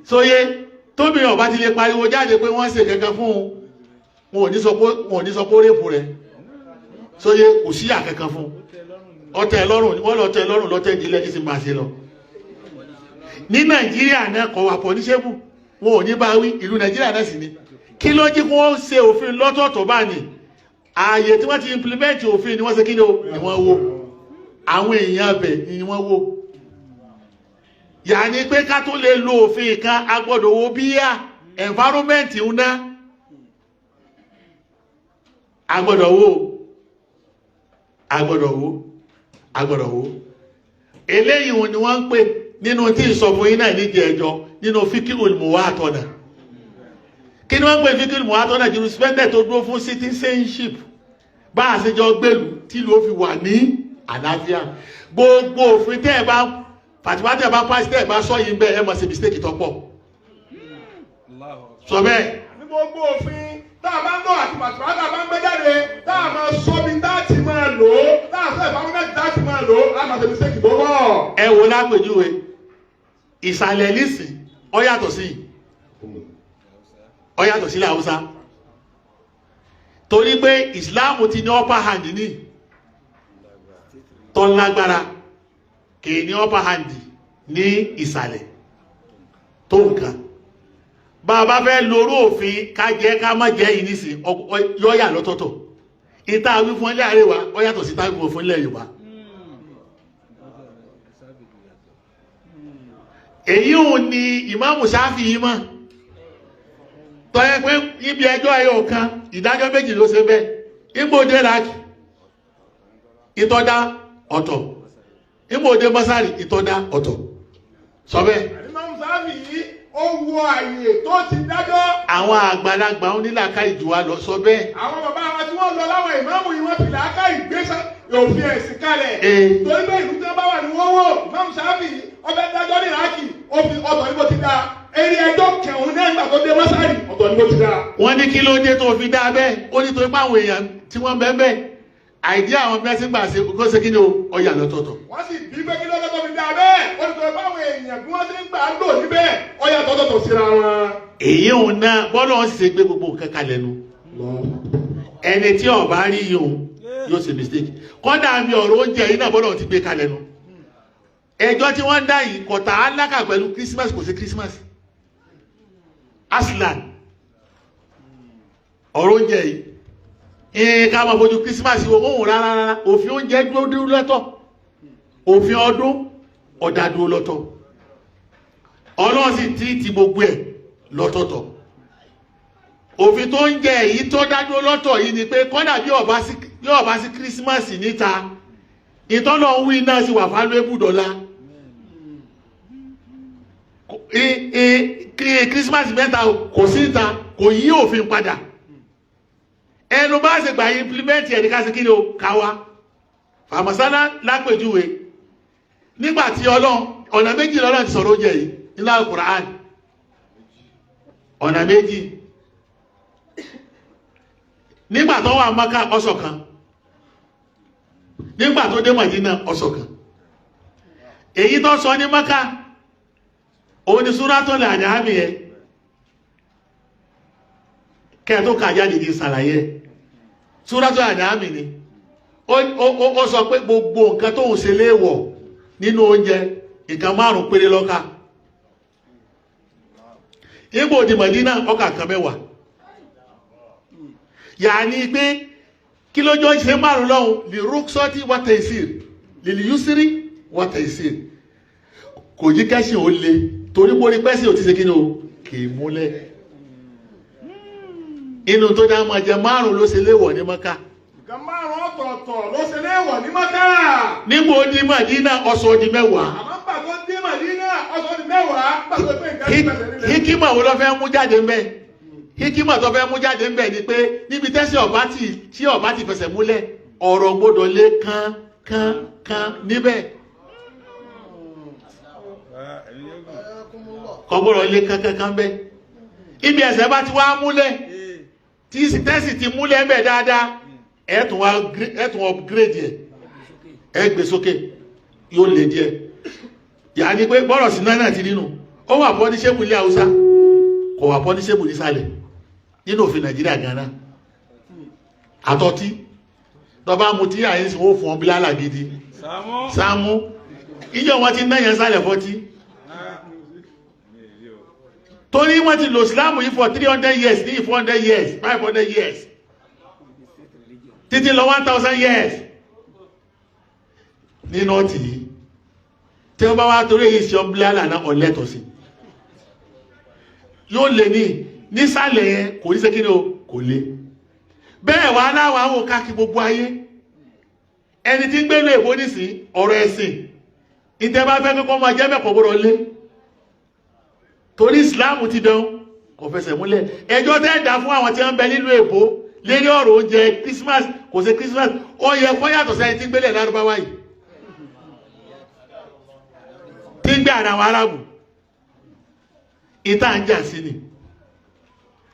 sóyé tóbìnrin ọba ti lè pariwo jáde pé wọ́n ṣe kankan fún un, wọn ò ní sọ pé ó rape rẹ̀, sóyé kò síyà kankan fún un. Ọtẹ lọ́rùn, wọ́n lọ tẹ lọ́rùn lọ́tẹ̀ ìdílé kí sì máa ṣe lọ. Ní Nàìjíríà náà kọ̀ wà punishable, wọn ò ní bá wí. Ìlú Nàìjíríà náà sì ni. Kí ló jí kí wọ́n ṣe òfin lọ́tọ̀ọ̀tọ̀ bá ní ààyè tí wọ́n ti implement òfin ni wọ́n ṣe kí ni o, ni wọ́n wo àwọn èèyàn abẹ ni wọ́n wò. Yàní pé ká tó lè lo òfin kan, a gbọ́dọ̀ wo bíyà environment ń ná, a gbọ́dọ̀ wo, a gbọ́dọ̀ wo, a gbọ́dọ̀ wo. Eléyìí wọn ni wọ́n ń pè nínú tí ń sọ fún yín náà níjẹ̀ ẹjọ́ nínú fiqhul muwatana. Kí ni wọ́n ń pè fiqhul muwatana? Jurisprudence tó dúró fún citizenship, bá a ṣe jọ gbèlú tí ló fi wà ní àlàáfíà. Gbogbo òfin tẹ́ ẹ bá fàtìmá, tẹ́ ẹ bá pàṣẹ, tẹ́ ẹ bá sọ yìí bẹ́ẹ̀, ẹ mọ̀ sí mistake tó pọ̀, sọ bẹ́ẹ̀. Ní gbogbo òfin tá a bá ń lò àti pàtàkì tá a bá ń gbé jáde, tá a máa sọ bí tá a ti máa lò ó, tá a sọ ìfamọ́nẹ́tì tá a ti máa lò ó, a máa ṣe mistake tó pọ̀. Ẹ wo lápèjúwe ìsàlẹ̀ nísìn, ó yàtọ̀ sí, ó yàtọ̀ sílẹ̀ Haúsá, torí pé Ìsìláàmù ti ní upper hand ní tó lágbára, kì í ní upper hand ní ìsàlẹ̀ tó nǹkan. Bá a bá fẹ́ lóró òfin ká jẹ́ ká má jẹ́ yìí nísìn, yọ́yà lọ́tọ̀ọ̀tọ̀. Ìta wí fún ilẹ̀ àríwá, ó yàtọ̀ sí táwí fún ilẹ̀ Yorùbá. Èyí ò ní ìmáàmù Ṣáfì yìí mọ́ tọ́yẹ pé ibi ẹjọ́ ẹyọ kan, ìdájọ́ méjì ló ṣe bẹ́ẹ̀. Ìgbòde Iraki, ìtọ́dá ọ̀tọ̀. Ìgbòde mọ́sárì, ìtọ́dá ọ̀tọ̀, sọ bẹ́ẹ̀. Imam Ṣáfì yìí, ó wo àyè tó ti dájọ́. Àwọn àgbàlagbà onílàkà ìjùwà lọ, sọ bẹ́ẹ̀. Àwọn bàbá wa tí wọ́n lọ láwọn ìmáàmù yìí, wọ́n fi làákà ìgbésẹ̀ òfin ẹ̀sìn kalẹ̀. Torí pé ìlú tí wọ́n bá wà ní wọ́n wò. Imam Ṣáfì ọbẹ̀ dájọ́ ní Iraki, ó fi ọ̀tọ̀ ní bó ti dá eré ẹjọ́ kẹ̀hún náà. Nígbà tó dé mọ́sárì, ọ̀tọ̀ ní bó ti dá. Wọ́n ní kí ló dé tó fi dá bẹ́ẹ̀? Ó ní torí pé àwọn èèyàn tí wọ́n bẹ́ẹ̀ bẹ́ẹ̀ àìdí àwọn bí wọ́n ti ń gbà ṣe kó ṣe kí ni o, ọyà lọ́tọ̀ọ̀tọ̀. Wọ́n sì bí pé kí ló dé tó fi dá bẹ́ẹ̀? Ó ní torí pé àwọn èèyàn bí wọ́n ti ń gbà lò níbẹ̀, ọ̀yà tọ̀tọ̀tọ̀ síra wọn. Èyí òun náà bọ́lá wọn sì ṣe gbé gbogbo nǹkan kalẹ̀ nu. Ẹni tí ó bá rí yìí òun yóò ṣe mistake. Kọ́dà mi ọ̀rọ̀ oúnjẹ yìí náà, bọ́lá wọn ti gbé kalẹ̀ nu. Ẹjọ́ tí wọ́n ń dá yìí kọ̀tà alákà pẹ̀lú Christmas, kò sí Christmas aslan. Ọ̀rọ̀ oúnjẹ yìí ìyẹn ká máa fojú Christmas wo òun rárá rárá. Òfin oúnjẹ dúró dúró lọ́tọ̀, òfin ọdún ọ̀dà dúró lọ́tọ̀. Ọlọ́run sì tí ti gbogbo ẹ̀ lọ́tọ̀ọ̀tọ̀. Òfin tó ń jẹ èyí tó dádúró lọ́tọ̀ yìí ni pé kọ́dà bí ọba sí Christmas níta, ìtọ́nà ń wí náà sì wà fálúébù dọ́là. Christmas mẹ́ta kò sí níta, kò yí òfin padà. Ẹnu bá ṣe gbà implement ẹ̀ ní ká ṣe kí ni o, káwa fàmọ́sánná lápèjúwe. Nígbàtí Ọlọ́run, ọ̀nà méjì lọ́lọ́run ti sọ̀rọ̀ oúnjẹ yìí nínú Al-Qur'an. Ọ̀nà méjì. Nígbà tó wà Mákà, ọ̀sọ̀ kan. Nígbà tó dé Mádínà, ọ̀sọ̀ kan. Èyí tó sọ ní Mákà òun ni Suratul An'am yẹn. Kẹ́ tó kà jáde ní ìsàlàyé Suratul An'am ni ó sọ pé gbogbo nǹkan tó ń ṣe léèwọ̀ nínú oúnjẹ, nǹkan márùn péré lọ́ka. Ipò di Mádínà, ọkà kan mẹ́wàá. Yà ní pé kí ló jọ ṣe márùn lọ́hùn? Lè rúksọ́tì wa taysir, lil yusri wa taysir. Kò jí kẹ́sìn ó le, torí pórí pẹ́sìn ò ti ṣe kí ni o, kì í múlẹ̀. Inú tó dá máa jẹ, márùn ló ṣe léèwọ̀ ní Mọ́ká. Nǹkan márùn-ún ọ̀tọ̀ọ̀tọ̀ ló ṣe léèwọ̀ ní Mọ́kà. Níbo ní Mádínà, ọ̀sọ̀ di mẹ́wàá. Àmọ́ ńgbà tó dé Màdínà, ọ̀sọ̀ di mẹ́wàá, ńgbà tó pé nǹkan ti fẹsẹ̀ nílẹ̀. Hikima wo ló fẹ́ mú jáde ńbẹ̀? Hikima tó fẹ́ mú jáde ńbẹ̀ ni pé níbi tẹ́sí ọba ti tí ọba ti fẹsẹ̀ múlẹ̀, ọ̀rọ̀ gbọ́dọ̀ lé kán kán kán níbẹ̀. Kò gbọ́dọ̀ lé kán kán kán bẹ́ẹ̀. Ibi ẹsẹ̀ bá ti wá múlẹ̀, tí tẹ́sì ti múlẹ̀ ńbẹ̀ dáadáa, ẹ̀ tún wá ẹ̀ tún upgrade ẹ̀, ẹ̀ gbé sókè, yóò lè díẹ̀. Yàá ni pé bọ́rọ̀ sí náà ti nínú ó wà punishable ilé Haúsá, kò wà punishable nísàlẹ̀ nínú òfin Nàìjíríà gan-an. Àtọ́tí tọba mu tí àyè sí, wọ́n fún ọ bílálà gidi. Sàámú. Sáàmú ìjọ wọn ti náyàn sálẹ̀ fọ́tí, torí wọ́n ti lò Ìsìlámù yìí for 300 years, ní 400 years, 500 years, títí lọ 1,000 years nínú ọtí yìí. Tí wọ́n bá wá torí èyí sí ọmọbílálà náà, ọ̀lẹ́tọ̀ sí yóò lè ní nísàlẹ̀ yẹn, kò ní ṣe kí ni o, kò lè bẹ́ẹ̀. Wà láwọ̀ àwọn káàkiri gbogbo ayé, ẹni tí ń gbé lè bó nísìn, ọ̀rọ̀ ẹ̀sìn ìtẹ́ bá fẹ́ kọ́kọ́ máa jẹ́ mẹ́kọ̀ọ́ gbọ́dọ̀ lé, torí Islam ti dán, kò fẹsẹ̀ múlẹ̀. Ẹjọ́ tẹ́ dá fún àwọn tí wọ́n ń bẹ nílùú Èbó lérí ọ̀rọ̀ oúnjẹ Christmas, kò sí Christmas, ó yẹ kó yàtọ̀ sẹ́ni tí ń gbélé Lárúbáwá yìí, tí ń gbé àrà àwọn Arábù. Ìta ń jà sí ni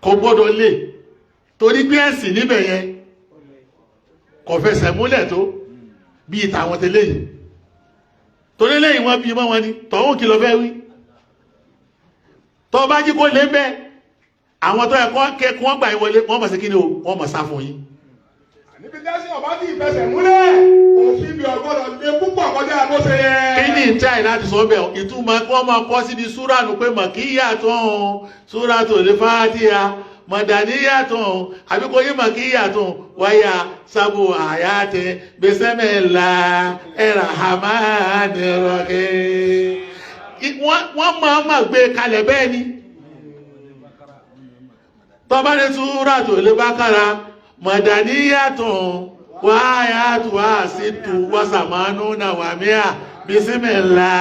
kò gbọ́dọ̀ lè, torí pé ẹ̀sìn níbẹ̀ yẹn kò fẹsẹ̀ múlẹ̀ tó bí ìta àwọn tẹ́lẹ̀ yìí, torí lẹ́yìn wọn bí mọ́ wọn ni tọ̀hún. Kí lọ fẹ́ wí? Tó bá jí kó lé bẹ́, àwọn tó ẹ̀kọ́ kẹ́kọ́ wọ́n gbà yín wọlé, wọ́n mọ̀ sí kí ni o, wọ́n mọ̀ sá fún yín. Níbi tẹ́sí ọba ti fẹsẹ̀ múlẹ̀, òfin bí ọgbọ́dọ̀ lé púpọ̀ kọjá bó ṣe yẹ. Kí ni ìtẹ́ láti sọ bẹ́ẹ̀? Ìtumọ̀ kí wọ́n máa kọ́ síbi súrà nù pé màkíyà tó ń súrà tó lè fàtíà, mọ̀dàníyà tó ń àbí kò yí màkíyà tó ń wáyà sábò àyàtẹ bísímílà ẹ̀rà hàmánìrọ̀kẹ́. Wọ́n máa máa gbé kalẹ̀ bẹ́ẹ̀ ni. Tọ́ba ní súrà tó lè Bákàrà, mọ̀dàníyà tó ń wáyà tó wá sí tu wàsàmánú náà wàmíà, bísímìlá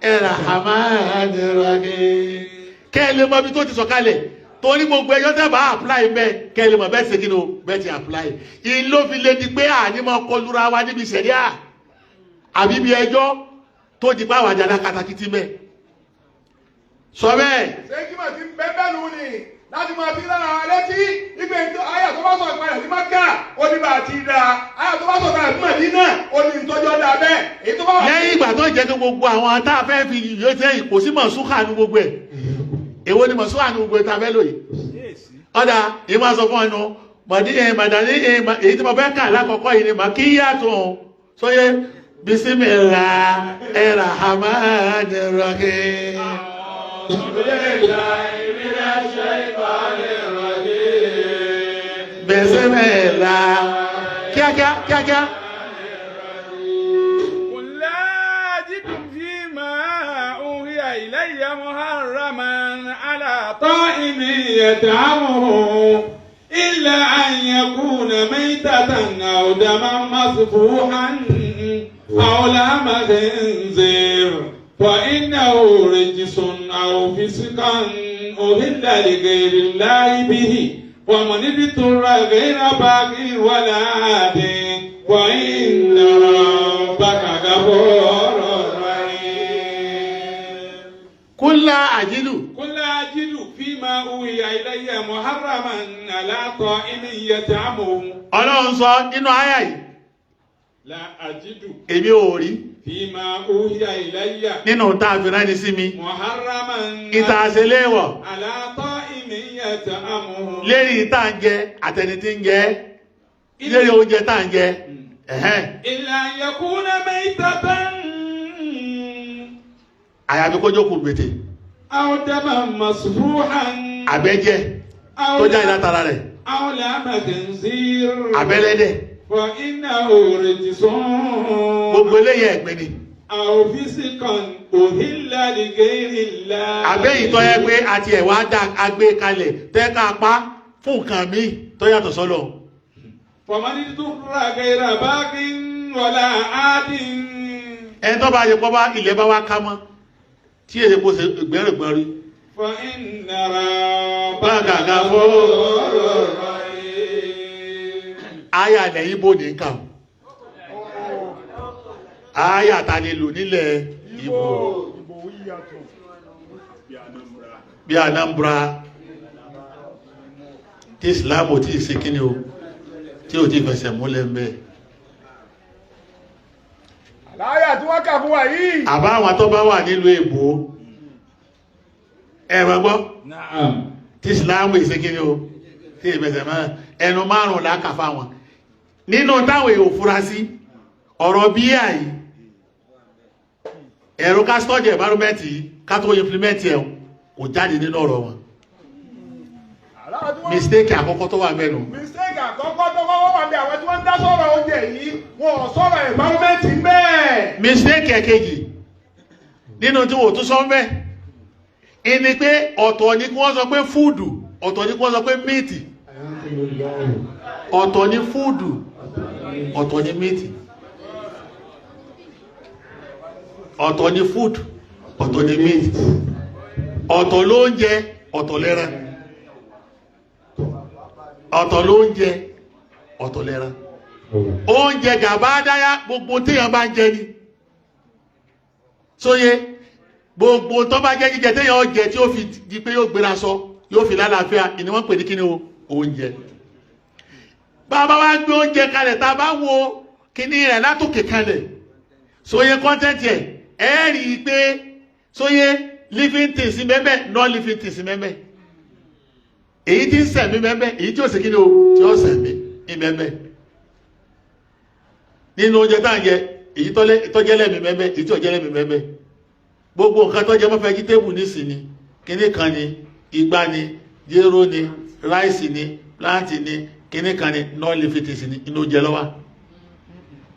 ẹ̀rà hàmánìrọ̀kẹ́. Kẹ́ ẹ lè mọ ibi tó ti sọ̀kalẹ̀, torí gbogbo ẹjọ́ tẹ́ bá apply mẹ́, kẹ́ ẹ lè mọ̀ bẹ́ẹ̀ ṣe kí ni o, bẹ́ẹ̀ ti apply. Ìlú fi lè di pé àní máa kọlura wa níbi ìṣẹ̀ríà àbí ibi ẹjọ́ tó di pa àwọn àjàdá katakítí mẹ́. Sọ bẹ́ẹ̀. Ṣé kí màá ti ń bẹ́ bẹ́ẹ̀ lù ní láti máa fi lára wa létí ìgbé àyà tó bá sọ̀ ìpalẹ̀ ní Mákà, ó ní bá a ti da, àyà tó bá sọ̀ ìpalẹ̀ ní Màdínà, ó ní ìtọ́jú ọ̀dà bẹ́ẹ̀, èyí tó bá wà. Lẹ́yìn ìgbà tó jẹ́ kí gbogbo àwọn tá a fẹ́ fi yóò tẹ́, kò sí mọ̀súkà ní gbogbo ẹ̀. Èwo ni mọ̀súkà ní gbogbo ẹ̀ tá a fẹ́ lò yìí? Ọ̀dà yìí máa sọ fún ọ̀nà mọ̀dí ẹ̀ màdàní ẹ̀ èyí tí mo fẹ́ kà lákọ̀ọ́kọ́ yìí ni màkíyà tó ń sọyẹ, bísímìlà ẹ̀rà hàmánìrọ̀kẹ́. Bísímìlà, kíákíá kíákíá. قل لا أجد فيما أوحي إلي محرما على طائم يطعمه إلا أن يكون ميتة أو دما مسفوحا أو لحم خنزير فإنه رجس أو فسقا أهل لغير الله به، ومن اضطر غير باغ ولا عاد فإن ربك غفور رحيم. Kúlá àjílù. قل لا أجد فيما أوحي إلي محرما على طائم يطعمه. Ọlọ́run sọ nínú àyà yìí. لا أجد Èmi ò rí فيما أوحي إلي nínú tá a fi rán ni sí mi. محرما Ìta àṣeléwọ̀ على طائم يطعمه lérí ìta ń jẹ àtẹni tí ń jẹ, lérí oúnjẹ tá ń jẹ. Ẹ̀hẹ́n. إلا أن يكون ميتة Àyàfi kó jókòó gbètè. أو دما مسفوحا Àbẹ́jẹ́ أو tó jáde látara rẹ̀. أو لحم خنزير Àbẹ́lẹ́dẹ̀. فإنه رجس Gbogbo eléyìí ẹ̀gbin ni. أو فسقا أهل لغير الله. Àbẹ́yìí tó yẹ pé àti ẹ̀wà dá agbé kalẹ̀ tẹ́ ká pa fún nǹkan míì tó yàtọ̀ sọ́lọ̀. فمن اضطر غير باغ ولا عاد. Ẹni tó bá yẹ kó bá ilẹ̀ bá wá ká mọ́ tí èyí kò ṣe gbẹ́rùgbẹ́rù. فإن ربك بقى غفور غفور رحيم. Aya ilẹ̀ Ìgbò ní kà ó. Aya ta ni lò nílẹ̀ Ìgbò Ìbò yíyàtọ̀. bí Anambra tí Islam ò tí ì ṣe kíni o, tí ò tí ì fẹsẹ̀ múlẹ̀ ń bẹ́ẹ̀. Àláyà tí wọ́n kà fún wa yìí. Àbá àwọn tó bá wà nílùú èbó, ẹ̀rọ gbọ́. نعم. Tí Islam ìṣe kíni o, tí ìfẹsẹ̀ mọ́ ẹnu márùn-ún láka fáwọn nínú táwọn èèyàn fura sí ọ̀rọ̀ bíyà yìí, ẹ̀rọ ká study environment yìí ká tó implement ẹ̀ kò jáde nínú ọ̀rọ̀ wọn. Àláyà tí wọ́n Mistake àkọ́kọ́ tó wà mẹ́nu. Mistake àkọ́kọ́ tó kọ́kọ́ wà bí àwọn tí wọ́n ń dá sọ̀rọ̀ oúnjẹ yìí, wọn ò sọ̀rọ̀ environment bẹ́ẹ̀. Mistake ẹ̀kejì nínú tí wò tún sọ mẹ́ ìní pé ọ̀tọ̀ ni kí wọ́n sọ pé fúdù, ọ̀tọ̀ ni kí wọ́n sọ pé míìtì. Ọ̀tọ̀ ni fúdù, ọ̀tọ̀ ni míìtì. Ọ̀tọ̀ ni fúdù, ọ̀tọ̀ ni míìtì. Ọ̀tọ̀ lóúnjẹ, ọ̀tọ̀ lẹ́ran. Ọ̀tọ̀ lóúnjẹ, ọ̀tọ̀ lẹ́ran. Oúnjẹ gàbá dáyà, gbogbo téèyàn bá ń jẹ ni sóye, gbogbo tó bá jẹ́ jíjẹ téèyàn jẹ tí ó fi di pé yóò gbéra sọ, yóò fi lálàáfíà, ìní wọ́n pè ní kíni o, oúnjẹ. Bàbá wa gbé oúnjẹ kalẹ̀, tá a bá wo kíní rẹ̀ látòkè kalẹ̀, sóye, content ẹ̀ ẹ́ rí i pé sóye, living things mẹ́mẹ́, non living things mẹ́mẹ́, èyí tí ń sẹ̀mí mẹ́mẹ́, èyí tí ó sì kíni o, tí ó sẹ̀mí mẹ́mẹ́. Nínú oúnjẹ tá à ń jẹ, èyí tó jẹ́ lẹ́mìí mẹ́mẹ́, èyí tí ò jẹ́ lẹ́mìí mẹ́mẹ́. Gbogbo nǹkan tó jẹ mọ́ vegetable nísìnyí, kíní kan ni, igbá ni, jéró ni, rice ni, plant ni, kíní kan ni, non living things ni, inú oúnjẹ ló wà.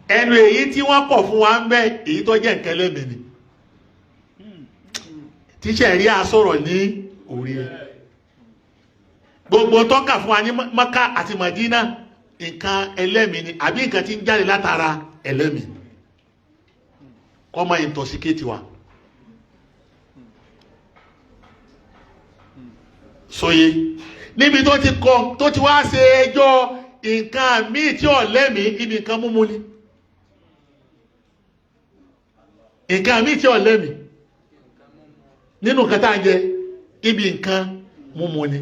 Ẹnu èyí tí wọ́n kọ̀ fún wa ń bẹ, èyí tó jẹ́ nǹkan lẹ́mìí ni tíṣẹ̀ rí a sọ̀rọ̀ ní orí ẹ̀. Gbogbo tọ́ka fún wa ní Maka àti Madina, nǹkan ẹlẹ́mìí ni àbí nǹkan tí ń jáde látara ẹlẹ́mìí kọ́ máa intoxicate wa. Sóye, níbi tó ti kọ tó ti wá ṣe ẹjọ́ nǹkan míì tí ò lẹ́mìí, ibi nǹkan múmu ni, nǹkan míì tí ò lẹ́mìí nínú nǹkan tá à ń jẹ, ibi nǹkan múmu ni.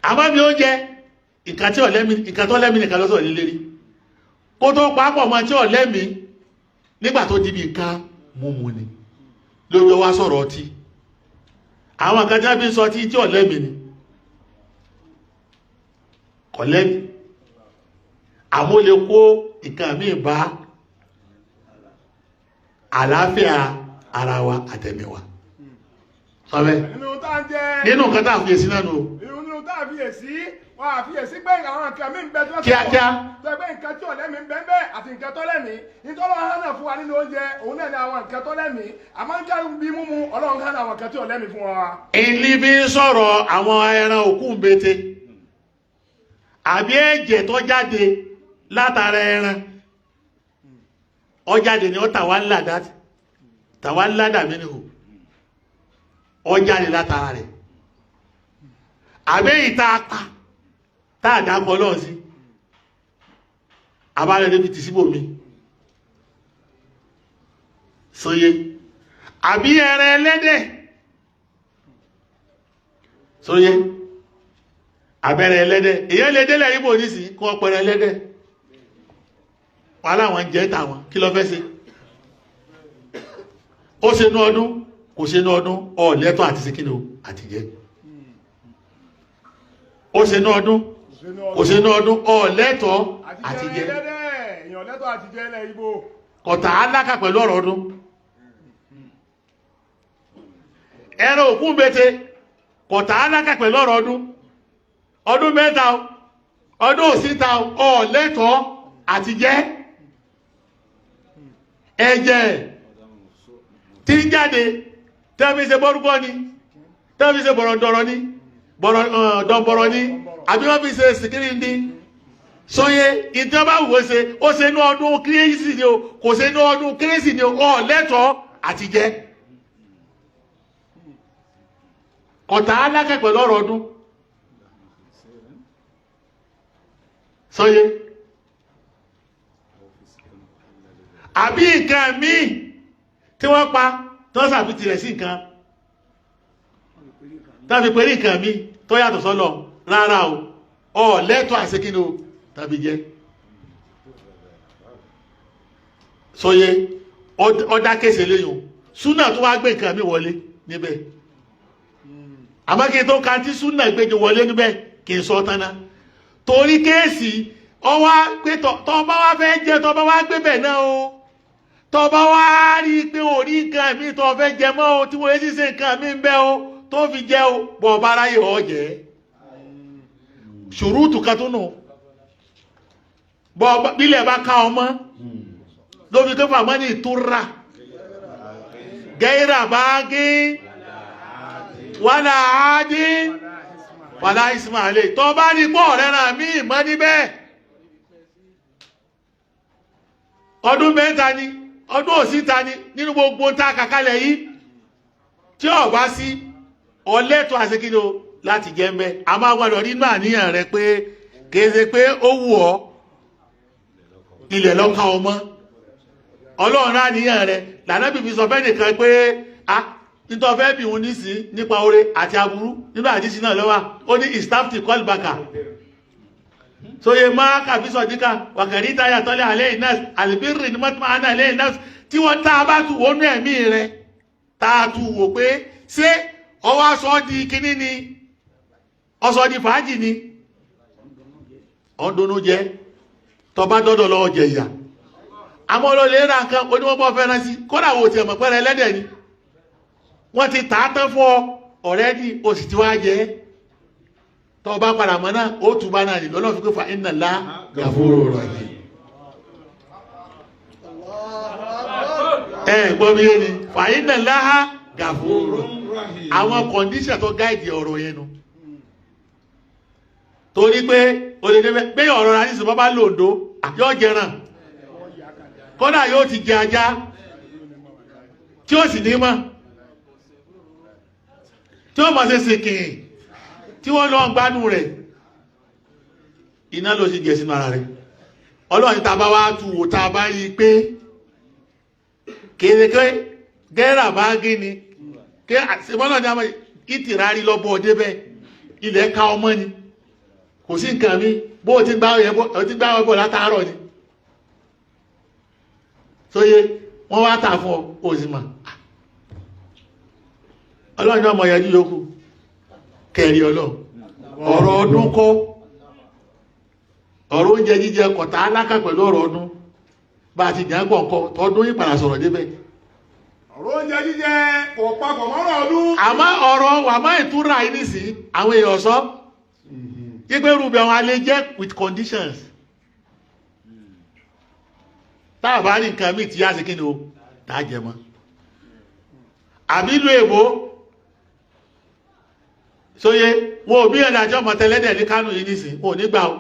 Àmọ́ mi ó jẹ nǹkan tí ò lẹ́mìí, nǹkan tó lẹ́mìí nìkan lọ́sọ̀rọ̀ ní lérí kó tó papọ̀ mọ́ tí ò lẹ́mìí nígbà tó di ibi nǹkan múmu ni lójú wa sọ̀rọ̀ ọtí. Àwọn nǹkan tí wọ́n fi ń sọ ọtí tí ò lẹ́mìí ni, kò lẹ́mìí, àmọ́ ó lè kó nǹkan míì bá àlàáfíà ara wa àtẹ̀mí wa sọ́bẹ̀. Nínú tá à ń jẹ. Nínú nǹkan tá a fi èsì náà nù o. Nínú tá a fiyèsí, wọn àfiyèsí pé àwọn nǹkan mi ń bẹ tí wọ́n ti Kíákíá. Tó ẹgbẹ́ nǹkan tí ọ̀lẹ́mí ń bẹ ń bẹ àti nǹkan tó lẹ́mí. Nítorí Ọlọ́run hánà fún wa nínú oúnjẹ, òun náà ní àwọn nǹkan tó lẹ́mí. Àmọ́ ń jáde bí mímu, Ọlọ́run hánà àwọn nǹkan tí ọ̀lẹ́mí fún wa. Ilé fi ń sọ̀rọ̀ àwọn ẹran òkú ń bete àbí ẹ̀jẹ̀ tó jáde látara ẹran, ó jáde ní ó tàwa ńlá tàwa ńlá dàbí ni o, ó jáde látara rẹ̀, àbí èyí tá a pa tá a dákọ̀ lọ́ọ̀ sí abálẹ̀ débi tì síbòmí sóye. Àbí ẹran ẹlẹ́dẹ̀ sóyé, abẹ́rẹ́ ẹlẹ́dẹ̀, èyàn lè délẹ̀ Ìgbò nísìn kí wọ́n pẹ̀rẹ̀ ẹlẹ́dẹ̀ wọ́n aláwọn jẹ́ tàwọn. Kí ló fẹ́ ṣe? Ó ṣe nú ọdún, kò ṣe nú ọdún, ọ̀lẹ́tọ̀ àti ṣe kíni o àti jẹ́. Ó ṣe nú ọdún, kò ṣe nú ọdún, ọ̀lẹ́tọ̀ àti jẹ́. Èèyàn lẹ́tọ̀ àti jẹ́ ilẹ̀ Ìgbò. Kọ̀tà aláka pẹ̀lú ọ̀rọ̀ ọdún. Ẹran òkú mbete kọ̀tà aláka pẹ̀lú ọ̀rọ̀ ọdún. Ọdún mẹ́ta o, ọdún òsíta o, ọ̀lẹ́tọ̀ àti jẹ́. Ẹ̀jẹ̀ tí ń jáde tẹ́bí ṣe bọ́rúkọ́ ni, tẹ́bí ṣe bọ̀rọ̀dọ̀rọ̀ ni, dọ̀bọ̀rọ̀ ni, àbí wọ́n fi ṣe sìkírì ni. Sọye ìjọba wò ṣe, ó ṣe ní ọdún kérésì ni o, kò ṣe ní ọdún kérésì ni o, ọ̀lẹ́tọ̀ àti jẹ́. Kọ̀tà alákẹ́ pẹ̀lú ọ̀rọ̀ ọdún. Sọye àbí nǹkan míì tí wọ́n pa tó sàfitì rẹ̀ sí nǹkan tàbí pẹ̀lú nǹkan míì tó yàtọ̀ sọ́lọ̀, rárá o, ọ̀lẹ́tọ̀ àṣekínú tàbí jẹ́. Sọye ọdá kéṣe léyìn súnà tó wá gbé nǹkan míì wọlé níbẹ̀. Àmọ́ kí n tó ka tí súnà gbéjọ wọlé níbẹ̀ kí n sọ tán ná, torí kéèsì ọwá pé tọ́ bá wá fẹ́ jẹ, tọ́ bá wá gbé bẹ̀ náà o, tọ́ bá wá rí i pé ò ní nǹkan mi tọ́ fẹ́ jẹ mọ́ o, tí wọ́n yé ṣíṣe nǹkan mi ń bẹ́ o tó fi jẹ́ o, bọ̀ ọba aráyè ọ̀ jẹ́. Ṣùrùtù kan tó nù bọ́ bílẹ̀ bá ká ọmọ ló fi tó fà mọ́ ní ìtura gẹ́rà bá gé wàlà àádé wàlà ìsìnmàlè. Tọ́ bá rí pọ̀ rẹ́ra mí mọ́ níbẹ̀, ọdún mẹ́ta ni, ọdún òsíta ni, nínú gbogbo tá a kàkálẹ̀ yìí tí ó bá sí ọlẹ́tọ̀ àṣekínú láti jẹ́ mẹ́. A máa gbọ́dọ̀ nínú àníyàn rẹ pé kìí ṣe pé ó wù ọ́ ilẹ̀ lọ́ka ọmọ ọlọ́run àníyàn rẹ lànà bíbí sọ fẹ́ nìkan pé a nítorí fẹ́ bí òun nísìn nípa oore àti aburú nínú àdísí náà lọ́wọ́. Ó ní istafti kọlbaka sóye máa kàfí sọ̀díkà wàkàrí táyà tọ́lẹ̀ alẹ́ inas albirri ní mọ́tí máa alẹ́ inas tí wọ́n tá a bá tù wọnú ẹ̀mí rẹ tá a tù wò pé ṣé ọwọ́ aṣọ di kíní ni, ọsọ di fàájì ni, ọ̀ndùnú jẹ́ tọba dọ́dọ̀ lọ́wọ́ jẹ ìyà. Àmọ́ ló lè ra nǹkan oníwọ́n fẹ́ràn sí, kódà wò tiẹ̀ mọ̀ pẹ́rẹ́ ẹlẹ́dẹ̀ ni wọ́n ti tà á tán fún ọ ọ̀rẹ́dì, o sì ti wá jẹ́. Tọ́ bá padà mọ́ náà ó tún bá náà nílò ọlọ́run fi pé fa inna Allah gafurur rahim. Ẹ gbọ́ mi yé ni, fa inna Allaha gafurur. Àwọn kọ̀ǹdíṣà tó gáìdì ọ̀rọ̀ yẹn nu, torí pé o lè débẹ̀ pé ọ̀rọ̀ rà nísìnyí bá lòdó yóò jẹran, kódà yóò ti jẹ ajá tí ó sì ní mọ́, tí ó mọ̀ ṣe sìnkìn tí wọ́n lọ gbádùn rẹ̀, iná ló sì jẹ sínú ara rẹ̀. Ọlọ́run tá a bá wá tu wò tá a bá rí i pé kéde gẹ́rà bá gé ni ké àṣebọ́nà ní àwọn ìtìrárí lọ́bọ̀ ọdẹ bẹ́ẹ̀ ilẹ̀ ká ọmọ ni, kò sí nǹkan mi bó o ti gbá ọbọ̀ látàárọ̀ ni sóye wọ́n wá tà fún ọ òsì mà. Ọlọ́run ní ọmọ yẹn yókù kẹrì ọlọ́run. Ọ̀rọ̀ ọdún kọ́, ọ̀rọ̀ oúnjẹ jíjẹ kọ̀tà alákà pẹ̀lú ọ̀rọ̀ ọdún bá a ti jẹ́ gbọ̀ǹkọ́ tọdún yìí padà sọ̀rọ̀ débẹ̀. Ọ̀rọ̀ oúnjẹ jíjẹ kò papọ̀ mọ́rọ̀ ọdún. Àmọ́ ọ̀rọ̀ wà má ìtura yìí nísìnyí àwọn èèyàn sọ pípé rúbẹ̀ wọn a lè jẹ́ with conditions. Tá a bá rí nǹkan míì tí yá sí kí ni o tá a jẹ mọ́. Àbí ìlú èbó sóye wọn ò bí ẹ̀dà àjọ ọmọ tẹlẹ́dẹ̀ ní Kánò yìí nísìn wọn ò ní gbà o.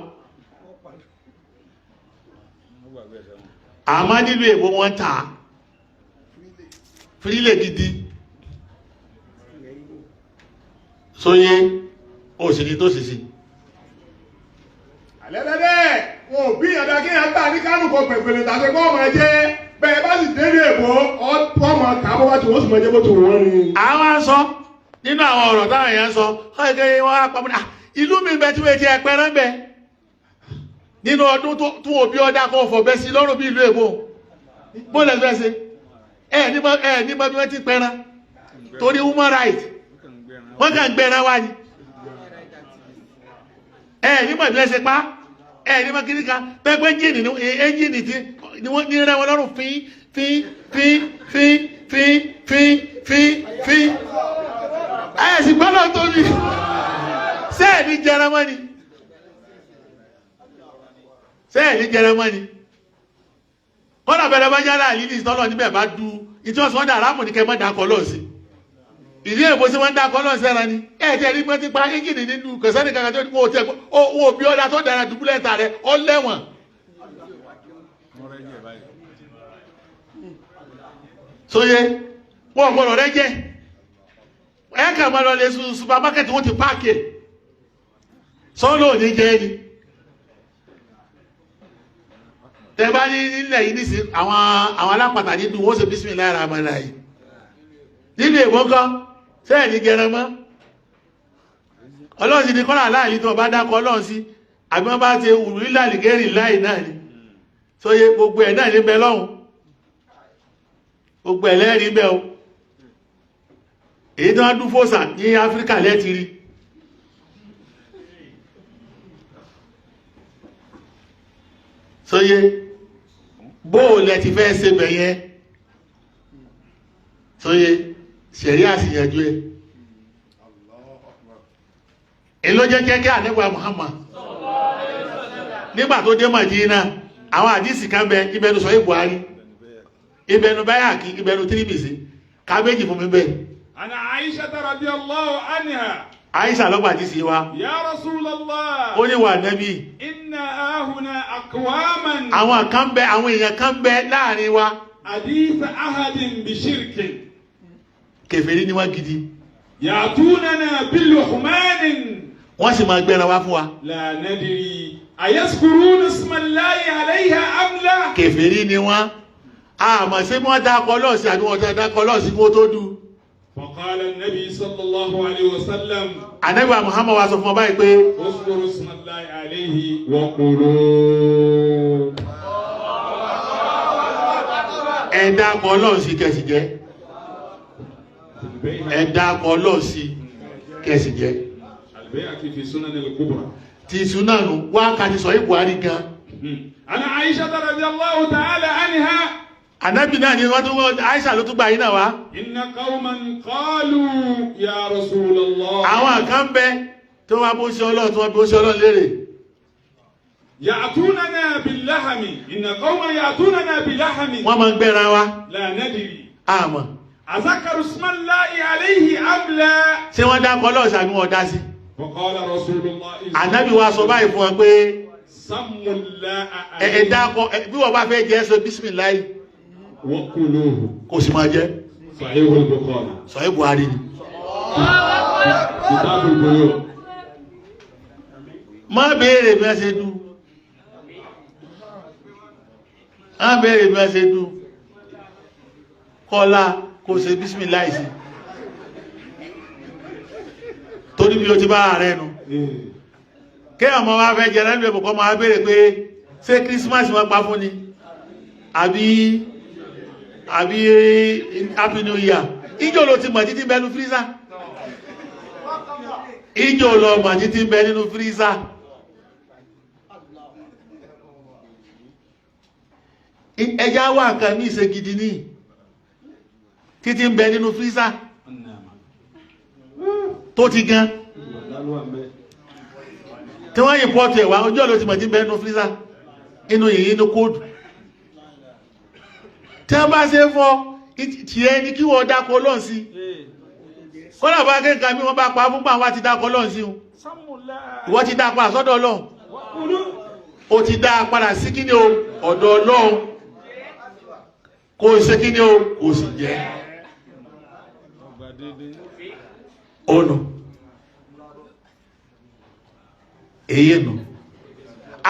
Àmọ́ nílùú èbó wọn tà á fírílẹ̀ gidi sóye òsìní tó sì sí. Àlẹ́lẹ́dẹ̀ wọn ò bí ẹ̀dà kí ẹ̀ ń tà ní Kánò kọ pẹ̀pẹ̀lẹ̀ tàbí kọ́ ọmọ ẹ̀jẹ̀. Bẹ́ẹ̀ bá sì délé èbó ọmọ kà bó bá ti wọ́n sì máa jẹ́ bó ti wù wọ́n ni. Àwọn sọ nínú àwọn ọ̀rọ̀ táwọn èèyàn sọ ọ̀gẹ́ wọn á pamọ́ ní ìlú mi bẹ tí wọ́n ti ẹ̀pẹ̀rẹ̀ ń bẹ nínú ọdún tó òbí ọdá kan fọ̀bẹ sí lọ́rùn bí ìlú èbó bó lẹ fẹ́ ṣe ẹ ní mọ bí wọ́n ti pẹran torí human right wọ́n kàn gbẹran wá ni ẹ ní mọ bí wọ́n ṣe pa ẹ ní mọ kíní kan pẹ́pẹ́ ẹ́ńjìnì tí wọ́n ní rẹ́ wọn lọ́rùn fín fín fín fín fín fín fín fín ẹ sì gbọ́dọ̀ tóbi sẹ́ẹ̀ni jẹrẹmọ́ ni sẹ́ẹ̀ni jẹrẹmọ́ ni kọ́nà bẹ̀rẹ̀ bá yára àlìlì tọ́lọ̀ níbẹ̀ bá du ìtí wọ́n sọ wọ́n dà rámù ní kẹ́ mọ́ dà kọ́ lọ́ọ̀sì ìdí èbó sí wọ́n dà kọ́ lọ́ọ̀sì ẹran ni ẹ̀ tẹ́ ní pẹ́ ti pa ẹ́ńjìnì nínú kẹsẹ́nì kankan tó wọ́n tẹ wọ́n bí ọ̀dà tó dára dùbúlẹ̀ ta rẹ̀ ọ lẹ́wọ̀n. Sóye wọ́n gbọ́dọ̀ rẹ jẹ́ ẹ kà máa lọ lé supermarket wọ́n ti páàkì ẹ̀ sọ́nà òní jẹ́ ni tẹ́bá ní nílẹ̀ yìí nísìn àwọn alápàtà nínú wọ́n ṣe bísímìláhì rahmani rahim nínú èbó kan sẹ́ẹ̀ ní gẹrẹ mọ́ ọlọ́run sì ní kọ́lá aláàlí tó bá dákọ ọlọ́run sí àbí wọ́n bá ti wùrú ìlàlìgẹ́rì láì náà ni sóye gbogbo ẹ̀ náà ní bẹ lọ́hùn gbogbo ẹ̀ lẹ́rìí bẹ́ o èyí tó wọ́n dún fòsà ní Áfíríkà lẹ́ti rí sóyé bóòlẹ̀ ti fẹ́ ṣe bẹ̀yẹn sóyé ṣẹ̀rí àṣìyànjú ẹ̀ èló jẹ́ kẹ́kẹ́ àníwà Muhammad nígbà tó dé Mádínà àwọn àdísì kan bẹ ibẹnu sọ Buhari ibẹnu Báyàkí ibẹnu Tírímìsì kábéjì fún mi bẹ́ẹ̀. Ana Aisha radiyallahu anha. Aisha ló gbà jísí wa. Ya Rasulallah. Ó ní wà nẹ́bí. Inna ahuna aqwaman. Àwọn kan bẹ, àwọn èèyàn kan bẹ láàrin wa. Hadith ahadin bi shirkin. Kèfèrí ni wọ́n gidi. Ya'tunana biluhmanin. Wọ́n sì máa gbẹ́ran wá fún wa. La nadri ayaskuruna ismallahi alayha am la. Kèfèrí ni wọ́n. Àmọ́ ṣé wọ́n dákọ lọ́ọ̀sì àbí wọ́n dákọ lọ́ọ̀sì kí wọ́n tó dùn. فقال النبي صلى الله عليه وسلم Ànábì wa Muhammad wa sọ fún ọ báyìí pé اذكروا اسم الله عليه وقولوا ẹ dákọ Ọlọ́run sí kẹsì jẹ́ ẹ dákọ Ọlọ́run sí kẹsì jẹ́ البيهقي في سنن الكبرى ti sunanu wá ká ti sọ yìí Buhari gan. عن عائشة رضي الله تعالى عنها Ànábì náà ni wọ́n tún wọ́n Aisha ló tún gbà yín náà wá. إن قوما قالوا يا رسول الله Àwọn kan bẹ tó wá bó ṣe Ọlọ́run tó wá bó ṣe Ọlọ́run léèrè. يأتوننا باللحم إن قوما يأتوننا بلحم Wọ́n máa ń gbẹ́ra wa لا ندري àmọ́ أذكروا اسم الله عليه أم لا ṣé wọ́n dákọ Ọlọ́run sí àbí wọ́n dá sí. فقال رسول الله Ànábì wa sọ báyìí fún wọn pé سموا الله ẹ عليه dákọ bí wọ́n bá fẹ́ jẹ́ sọ bísímìláì وكلوه kò sì máa jẹ́ صحيح البخاري sọ̀rọ̀ Buhari ni. كتاب البيوع Má béèrè bí wọ́n ṣe dú. Má béèrè bí wọ́n ṣe dú. Kọ́lá kò ṣe bísímìláì sí. Torí bí o ti bá ààrẹ nu. Kí ọmọ wa fẹ́ jẹ lẹ́nu ẹ̀bùkọ́ máa béèrè pé ṣé Christmas wọ́n pa fún ni? Àbí àbí Happy New Year? Ìjọ ló ti mọ̀ títí bẹnu freezer. Ìjọ lọ mọ̀ títí bẹ nínú freezer. Ẹja wà nǹkan ní ìṣe gidi ní títí ń bẹ nínú freezer tó ti gan tí wọ́n yìí pọ́ọ̀tù ẹ̀wà ojú ọ̀lọ́ ti mọ̀ tí ń bẹ nínú freezer inú yìnyín inú kóòdù tí wọ́n bá ṣe fọ́ tí ẹni kí wọ́n dákọ̀ Ọlọ́run sí kọ́lá bá kéka bí wọ́n bá pa fún pàwọn ti dákọ̀ Ọlọ́run sí ìwọ ti dá padà sọ́dọ̀ Ọlọ́run o ti dá padà sí kí ni o ọ̀dọ̀ Ọlọ́run kò ṣe kí ni o kò sì jẹ́ ọ̀nà èyí nù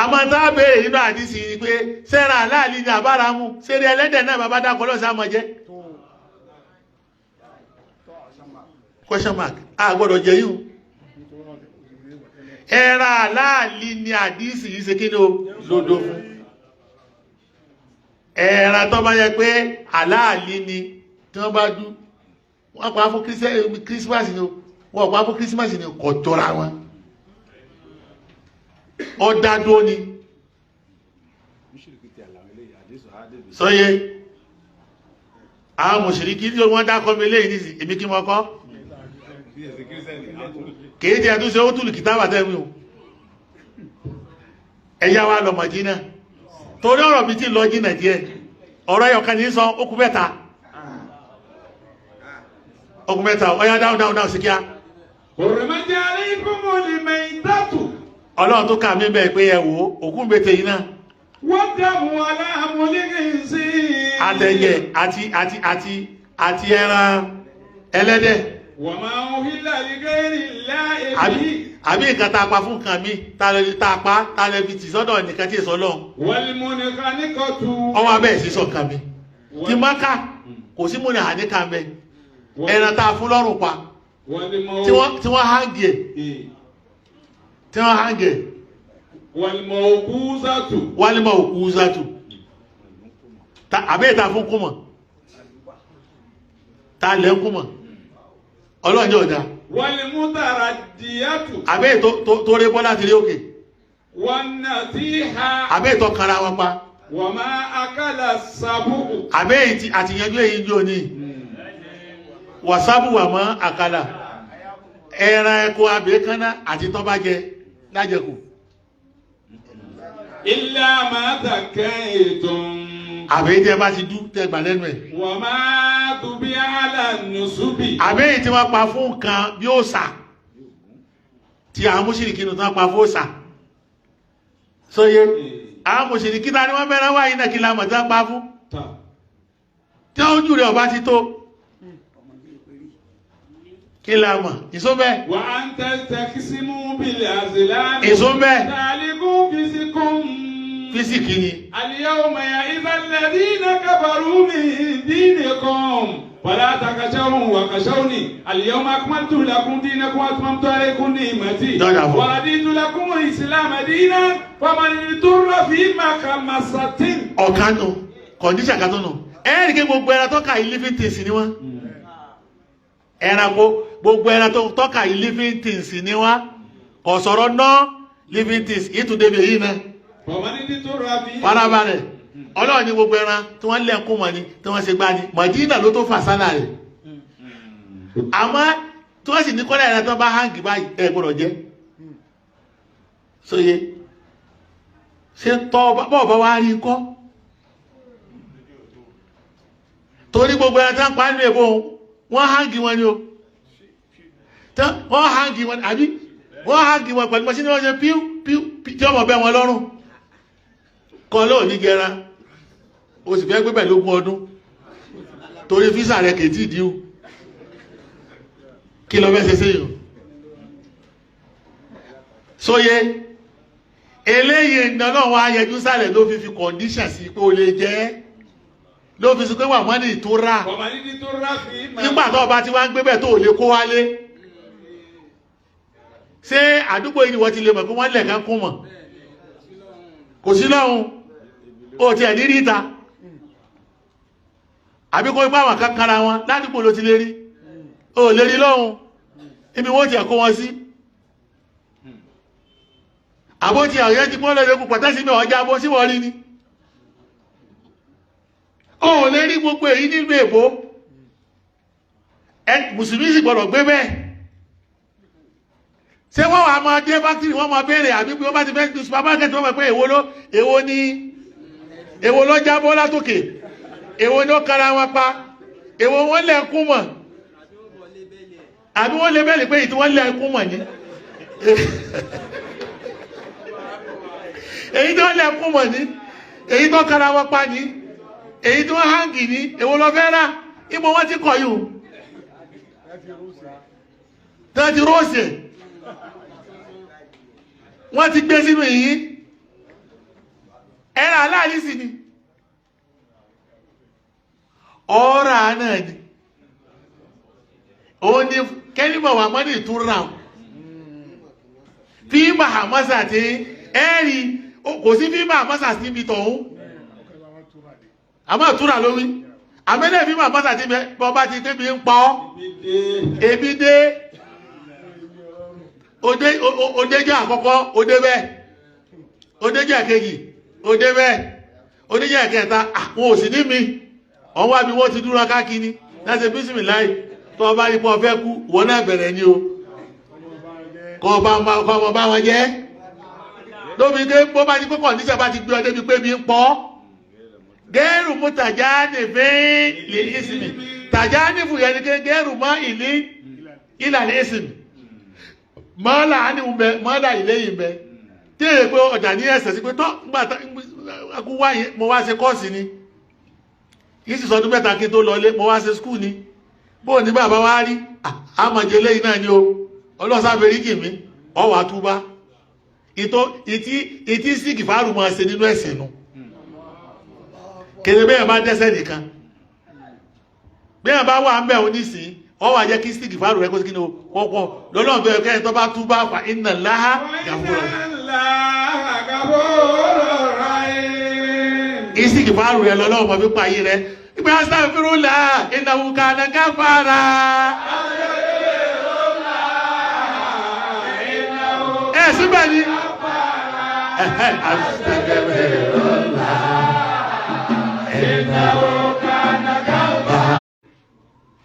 Àmọ́ tá a béèrè nínú àdísì ni pé sẹ́ra aláàlí ni àbára mú, sẹ́rí ẹlẹ́dẹ̀ náà bàbá dákọ̀ lọ́sàn àmọ́ jẹ́. Question mark. A gbọ́dọ̀ jẹ yìí o. Ẹran aláàlí ni àdísì yìí ṣe kí ni o lódò fún. Ẹran tó bá yẹ pé aláàlí ni tí wọ́n bá dú, wọ́n pa fún Christmas ni o, wọ́n pa fún Christmas ni kò jọra wọn. Ọ̀dádó ni. Sọ́yẹ́, àwọn mùsùlùmí tí wọ́n dákọ́ mi léyìí nísì, èmi kí wọ́n kọ́. Kìí jẹ́ tó ṣe ó túlù kìtàbà tẹ́wì o. Ẹ̀yà wa lọ Mádínà. Torí ọ̀rọ̀ mi ti lọ jìnà díẹ̀. Ọ̀rọ̀ ẹyọ kan ní sọ, ó kù mẹ́ta. Ó kù mẹ́ta, ọ̀yá dáhùn dáhùn dáhùn sí kíá. Hurrimat alaykumul maytatu. Ọlọ́run tó kà mí bẹ́ẹ̀ pé ẹ wò ó, òkú ń bete yìí náà. Wad-damu wa lahmul khinzir. Àtẹ̀jẹ̀ àti àti àti àti ẹran ẹlẹ́dẹ̀. Wa ma uhilla li ghayri Llahi bihi. Àbí nǹkan tá a pa fún nǹkan mi, tá a lè tá a pa, tá a lè fi tì sọ́dọ̀ nìkan tí èso Ọlọ́run. Wal munkhaniqatu. Ọwọ́ abẹ́ ẹ̀ sísọ nǹkan mi. Ti Mákà kò sí múni àníkà mẹ́. Ẹran tá a fún lọ́rùn pa. Tí wọ́n hángì ẹ̀. Tí wọ́n hángì ẹ̀. Wal mawquzatu. Wal mawquzatu. Àbẹ́ ìta fún kúmọ̀. Ta lẹ́ kúmọ̀. Ọlọ́run yóò dá. Wal mutaraddiyatu. Àbẹ́ tó ré bọ́ láti rí òkè. Wan natiha. Àbẹ́ ìtọ́ kanra wọn pa. Wa ma akala sabu'u. Àbẹ́ àtìyànjú èyí ní òní. Wàsábù wà mọ́ àkàlà. Ẹran ẹ̀kọ́ abẹ́ kánná àti tọ́ bá jẹ lájẹkù. Illa ma zakaytum. Àbẹ́ tí ẹ bá ti dú tẹ gbà lẹ́nu ẹ̀. Wa ma dubiha ala nusubi. Àbẹ́ tí wọ́n pa fún nǹkan bí òòṣà tí àwọn mùṣírìkí nù tí wọ́n pa fún òòṣà. Sóye, àwọn mùṣírìkí ta ni wọ́n mẹ́ran wáyé náà kí la mọ̀ tí wọ́n pa fún. Tí ojú rẹ̀ ọba ti tó. Kí la mọ̀? Ìsó bẹ́ẹ̀. Wa an tastaqsimu bil azlam. Ìsó bẹ́ẹ̀. Dhalikum fisqun. Físìkì ni. Al-yawma ya'isa alladhina kafaru min dinikum. Fala takhshawhum wakhshawni. Al-yawma akmaltu lakum dinakum wa atmamtu alaykum ni'mati. Wa raditu lakum al-islama dinan. Faman idturra fi makhmasatin. Ọ̀kan nù, kọ̀ndíṣà kan tó nù. Ẹ̀ẹ́dì kí gbogbo ẹran tọ́ka yìí living things ni wọ́n. Ẹranko gbogbo ẹran tó tọ́ka yìí living things ni wọ́n. Kò sọ̀rọ̀ ná living things ìtúndébí èyí náà. Farabalẹ̀ Ọlọ́run ní gbogbo ẹran tí wọ́n lẹ́kún mọ́ ni tí wọ́n ṣe gbá ni Mádínà ló tó fà sálà rẹ̀. Àmọ́ tí wọ́n sì ní kọ́lá ẹran tí wọ́n bá háǹgì báyìí ẹ gbọ́dọ̀ jẹ. Sóye ṣé tọ́ bọ́ọ̀ bá wá rí kọ́? Torí gbogbo ẹran tí wọ́n pa nínú èbó wọ́n háǹgì wọn ni o. Wọ́n háǹgì wọn àbí wọ́n háǹgì wọn pẹ̀lú mọ́ṣínì wọ́n ṣe píú píú tí ọmọ bẹ́ wọn lọ́rùn. Kọ́ lóò ní gẹra o sì fẹ́ gbé pẹ̀lú ogún ọdún torí físà rẹ̀ kìí tí ìdíwù kí lọ fẹ́ ṣe sí yìí. Sóye eléyìí ìdáná wa yẹjú sálẹ̀ ló fi kọ̀ndíṣàn sí pé o lè jẹ́ ló fi sí pé wà mọ́nì ìtura nígbà tó ọba tí wá ń gbé bẹ́ẹ̀ tó ò lè kó wálé. Ṣé àdúgbò yìí ni wọ́n ti lè mọ̀ pé wọ́n lẹ̀ kán kún mọ̀? Kò sí lọ́hun ó ti ẹ̀ ní ríta àbí kó ipá àwọn kankanra wọn ládùúgbò ló ti lè rí ó lè rí lọ́hun ibi wọ́n ti ẹ̀kọ́ wọn sí. Àbó ti àyẹ́ ti pọ́n lọ́dọ̀ kù pàtàkì mi ọjà bó sí wọ́n rí ni. Ó lè rí gbogbo èyí nílùú èbó. Mùsùlùmí sì gbọ́dọ̀ gbé bẹ́ẹ̀. Ṣé wọ́n wà máa dé fákítìrì wọ́n máa béèrè àbí pé wọ́n bá ti fẹ́ ju supermarket wọ́n máa pé èwo ni èwo ló jábọ́ látòkè, èwo ni ó kára wọn pa, èwo wọ́n lẹ̀ kún mọ̀, àbí wọ́n lè bẹ́ẹ̀ lè pé èyí tí wọ́n lẹ̀ kún mọ̀ ní. Èyí tí wọ́n lẹ̀ kún mọ̀ ní, èyí tó kára wọn pa ní, èyí tí wọ́n hángì ní, èwo ló fẹ́ rà, ibo wọ́n ti kọ̀ yìí o. Tí wọ́n ti róòsì ẹ̀. Wọ́n ti gbé sínú yìí Ẹran aláàlí sì ni ọ̀rà náà ni òun ni kẹ́límọ̀ wà mọ́ ní ìtura fí mahamasa tí ẹ́rì kò sí fí mahamasa sí ibi tọ̀hún àmọ́ ìtura lórí àmẹ́lẹ̀ fí mahamasa tí bọ́ bá ti débi ń pa ọ́ ebi dé odéjọ́ àkọ́kọ́ odé bẹ́ẹ̀ odéjọ́ ẹ̀kejì odé bẹ́ẹ̀ odéjọ́ ẹ̀kẹta àwọn òsì ní mi wọ́n wá bí wọ́n ti dúró káàkiri láti bísímì láì tó ọba ipò ọ̀fẹ́ kú wọ́n náà bẹ̀rẹ̀ ní o kọ́ ọmọ bá wọn jẹ́ lóbi dé bó bá ti pé kọ̀ǹdíṣẹ̀ bá ti gbé ọ débi pé mi ń pọ́ gẹ́rù mú tàjá nìfín lè ìsìnì tàjá nìfù yẹn ni gẹ́rù mọ́ ìlí ìlànà ìsìnì mọ́là á ní bẹ mọ́là ilé yìí bẹ tí èyí pé ọjà ní ẹsẹ̀ sí pé tọ́ ngbà wá yẹn mo wá ṣe kọ́ọ̀sì ni yìí sì sọdún mẹ́ta kí n tó lọlé mo wá ṣe skul ni bóò ní bàbá wa rí àmọ̀jẹ lẹ́yìn náà ni o ọlọ́sàfẹ́rí kì mí ọwà túbá ìtọ́ ìtí síkì fáàrù máa ṣe nínú ẹ̀sìn nu kèrè bẹ́ẹ̀ bá dẹ́sẹ̀ nìkan bẹ́ẹ̀ bá wà ń bẹ̀ onísìn ọwà jẹ́ kí síkì fáàrù rẹ kó sí kí ni o kọ́kọ́ lọ́lọ́run bẹ́ẹ̀ kẹ́yìn tó bá túbá fa inna Allaha gafurur ìsìkì fáàrù rẹ lọ́lọ́run mọ̀ fi pa ayé rẹ ìgbà astaghfirullah innahu kana ghaffara. Ẹ síbẹ̀ ni astaghfirullah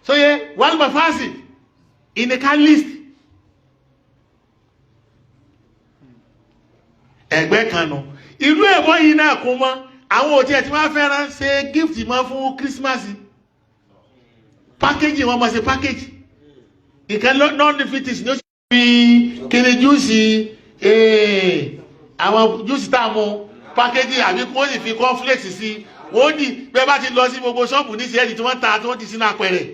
sóye wal mafasid ìníká list ẹgbẹ́ kan nù ìlú ẹ̀bọ́ yìí náà kún mọ́ àwọn òtí ẹ̀ tí wọ́n fẹ́ràn ṣe gift mọ́ fún Christmas package wọ́n mọ̀ ṣe package ìkan non-fitness ní ó sì fi kiri júùsì àwọn júùsì tá a mú package àbí kó sì fi cornflakes sí wọ́n ní bẹ́ẹ̀ bá ti lọ sí gbogbo ṣọ́ọ̀bù ní ìṣẹ́yìn tí wọ́n ta tí wọ́n ti sínú apẹ̀rẹ̀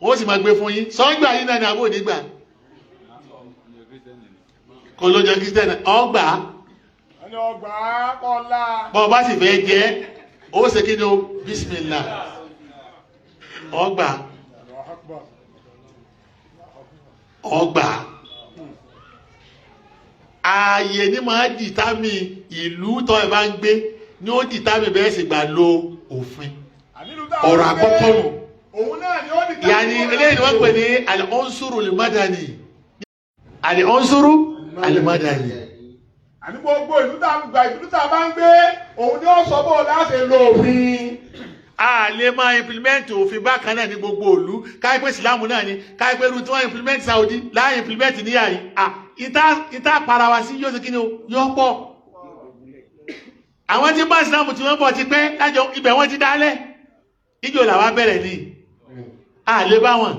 wọ́n sì máa gbé fún yín sọ́ngbà yín náà ni àbó nígbà kò lójọ Christian ọgbà Ẹni ọgbà kọlá. bọ́ bá sì fẹ́ jẹ́ ó ṣe kí ni o bísímìlà ọgbà ọgbà ààyè ní máa dìtámì ìlú tó ẹ bá ń gbé ní ó dìtámì bẹ́ẹ̀ sì gbà lo òfin ọ̀rọ̀ àkọ́kọ́ nù Òun náà ni ó dìtámì. yàní eléyìí ni wọ́n pè ní al-unsuru al-madani al-unsuru al-madani. Àní gbogbo ìlú tá a gba ìlú tá a bá ń gbé òun ni ó sọ bó láti lo òfin. A lè máa implement òfin bákan náà ní gbogbo ìlú káyipé ìsìlámù náà ni káyipé irú tí wọ́n implement Saudi láì implement níyà yìí à ìta para wa sí yóò ṣe kí ni o yóò pọ̀. Àwọn tí bá ìsìlámù tí wọ́n bọ̀ ti pẹ́ lájọ ibẹ̀ wọ́n ti dálẹ̀ ìjọ làwa bẹ̀rẹ̀ ni a lè bá wọn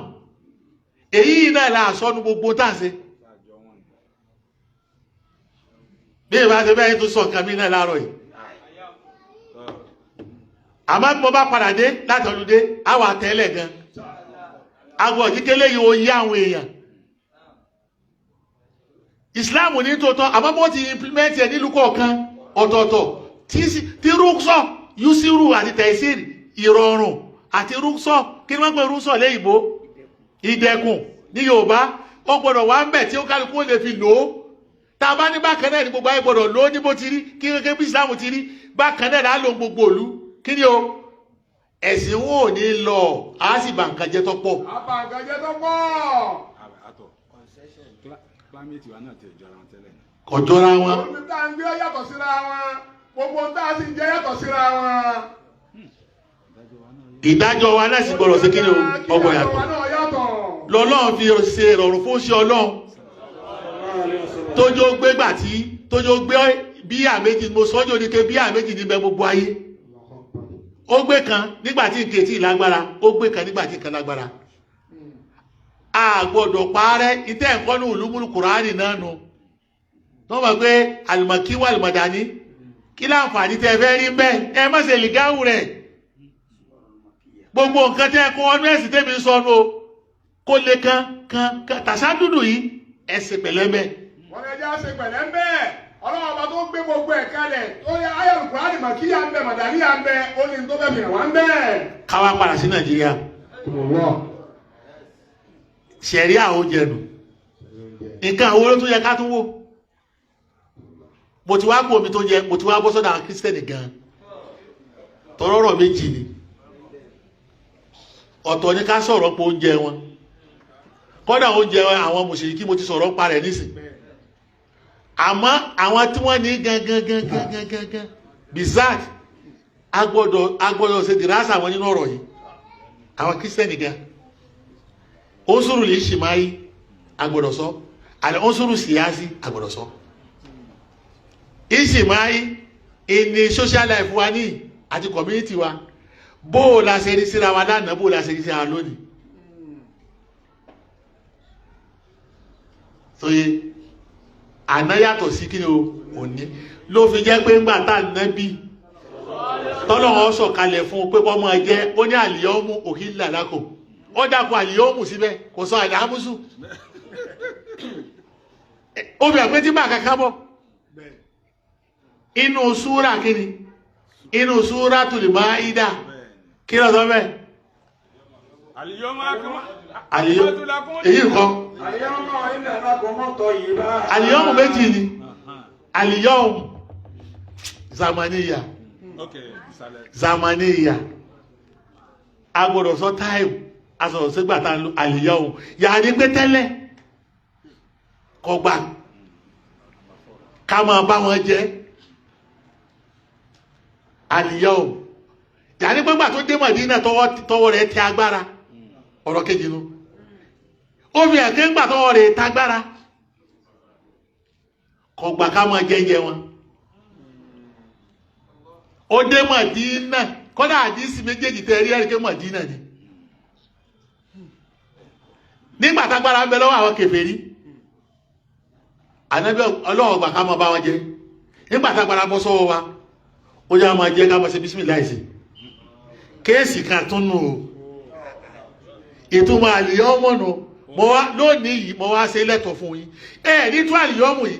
èyí náà là sọnù gbogbo tá à ń ṣe. Bí ìbá ṣe bẹ́ẹ̀ tó sọ nǹkan mi náà láàárọ̀ yìí àmọ́ bí mo bá padà dé láti ọdún dé á wà tẹ́lẹ̀ gan agbọ̀ kíkélé yìí ó yí àwọn èèyàn Islam ní tòótọ́ àmọ́ bó ti implement ẹ̀ nílùú kọ̀ọ̀kan ọ̀tọ̀ọ̀tọ̀ tí rúksọ̀ yusiru àti tẹ̀síìrì ìrọ̀rùn àti rúksọ̀ kí ni wọ́n pè rúksọ̀ léyìnbó ìdẹ̀kùn ní Yorùbá ó gbọ́dọ̀ wà ń bẹ̀ tí ó kálukú ó lè fi lò ó tá a bá ní bákan náà ní gbogbo ayé gbọ́dọ̀ lò ó ní bó ti rí kí kékeré bí Islam ti rí bákan náà là á lò gbogbo òlu kí ni o ẹ̀sìn wọn ò ní lọ á sì bà nǹkan jẹ́ tó pọ̀. Àbàǹkànjẹ́ tó pọ̀. Àtọ̀ climate wa náà ti jọra wọn tẹ́lẹ̀. Kò jọra wọn. Ohun tá à ń gbé yàtọ̀ síra wọn. Gbogbo ohun tá a sì ń jẹ yàtọ̀ síra wọn. Ìdájọ́ wa náà sì gbọ́dọ̀ ṣe kí ni o ọgbọ̀n Ìdájọ́ yàtọ̀. wa náà yàtọ̀. Lọ́lọ́run fi ṣe ìrọ̀rùn fún ṣe Ọlọ́run tójó gbé gbà tí tójó gbé bíyà méjì mo sọ́jọ́ ní ké bíyà méjì níbẹ̀ gbogbo ayé ó gbé kan nígbà tí nǹkan ètí lágbára ó gbé kan nígbà tí nǹkan lágbára a gbọ́dọ̀ parẹ́ ìtẹ́ ẹ̀kọ́ ní olúmúlù kùránì náà nu tó mọ̀ pé àlùmọ̀kí wà àlùmọ̀dání kí láǹfààní tẹ́ fẹ́ rí bẹ́ẹ̀ ẹ má ṣe lìgáwù rẹ̀ gbogbo nǹkan tẹ́ kó ọdún ẹ̀sìn tẹ́mi sọnù o kó lè kan kan kan tàṣà dúdú yìí ẹ ṣe pẹ̀lẹ́ mẹ́. Wọ́n lè jẹ́ àṣẹ pẹ̀lẹ́ ń bẹ́ẹ̀. Ọlọ́run ọba tó gbé gbogbo ẹ̀ kalẹ̀ tó yẹ ayé Al-Qur'ani màkíyà ń bẹ màdàríyà ń bẹ ó ní tó bẹ́ẹ̀ fi hàn wá ń bẹ́ẹ̀. Káwá padà sí Nàìjíríà. Ṣẹ̀ríà oúnjẹ nù. Nǹkan àwọn olótó yẹ ká tún wò. Mo ti wá kú omi tó jẹ, mo ti wá bọ́ sọ́dọ̀ àwọn Kírísítẹ̀nì gan. Tọrọrọ̀ méjì ni. Ọ̀tọ̀ ni ká sọ̀rọ̀ pé oúnjẹ wọn. Kọ́dà oúnjẹ àwọn mùsùlùmí mo ti sọ̀rọ̀ pa rẹ̀ nísìn. Àmọ́ àwọn tí wọ́n ní gangan gangan gangan gan bizak agbọ́dọ̀ ṣe dìrásà wọn nínú ọ̀rọ̀ yìí. Àwọn Kírísítẹ̀nì gan. Oṣùrù lè ṣì máa yí agbọ́dọ̀ sọ. Àlẹ́ oṣùrù síyásí agbọ́dọ̀ sọ. Ìṣì máa yí ìní social life wa ní àti community wa. Bó o la ṣe rí síra wa lánàá, bó o la ṣe rí síra wa lónìí. Sọye àná yàtọ̀ sí kí ni o òní ló fi jẹ́ pé ńgbà tá nábì tọ́lọ́run sọ̀kalẹ̀ fún un pé kọ́ máa jẹ́ ó ní àlìyọ́mù òhìlà lákò ó dàpọ̀ àlìyọ́mù síbẹ̀ kò sọ àlìhámùsù ó bẹ̀rẹ̀ pé tí bá kankan bọ̀ inú súrà kí ni inú Súratul Máídà kí ló sọ bẹ́ẹ̀ àlìyọ́mù èyí nǹkan àlìyọ́mù méjì ni àlìyọ́mù zamaniya zamaniya agbọ́dọ̀ sọ táìmù asọ̀rọ̀ sígbà tá ń lo àlìyọ́mù yàrá ní pé tẹ́lẹ̀ kọgbà ká máa bá wọn jẹ àlìyọ́mù yàrá ní pé gbà tó dé Mọ̀dínà tọwọ́ rẹ̀ tẹ agbára ọ̀rọ̀ kejì nu ó fi hàn pé ńgbà tọwọ́ rẹ̀ tagbára kọgbà ká máa jẹ́jẹ́ wọn ó dé Mọ̀dínà kọ́dà àdísì méjèèjì tẹ́ rí ẹ̀ríkẹ́ Mọ̀dínà ni nígbà tágbára ń bẹ lọ́wọ́ àwọn kèfèrí Ànábì Ọlọ́run gbà ká máa bá wọn jẹ nígbà tágbára bọ́ sọ́wọ́ wa ó yá máa jẹ ká máa ṣe bísímìláì sí kéèsì kan tún nù o ìtumọ̀ àlìyọ́mọ̀ nù mo wá lónìí yìí mo wá ṣe lẹ́tọ̀ fún yín ẹ ní tún àlìyọ́mù yìí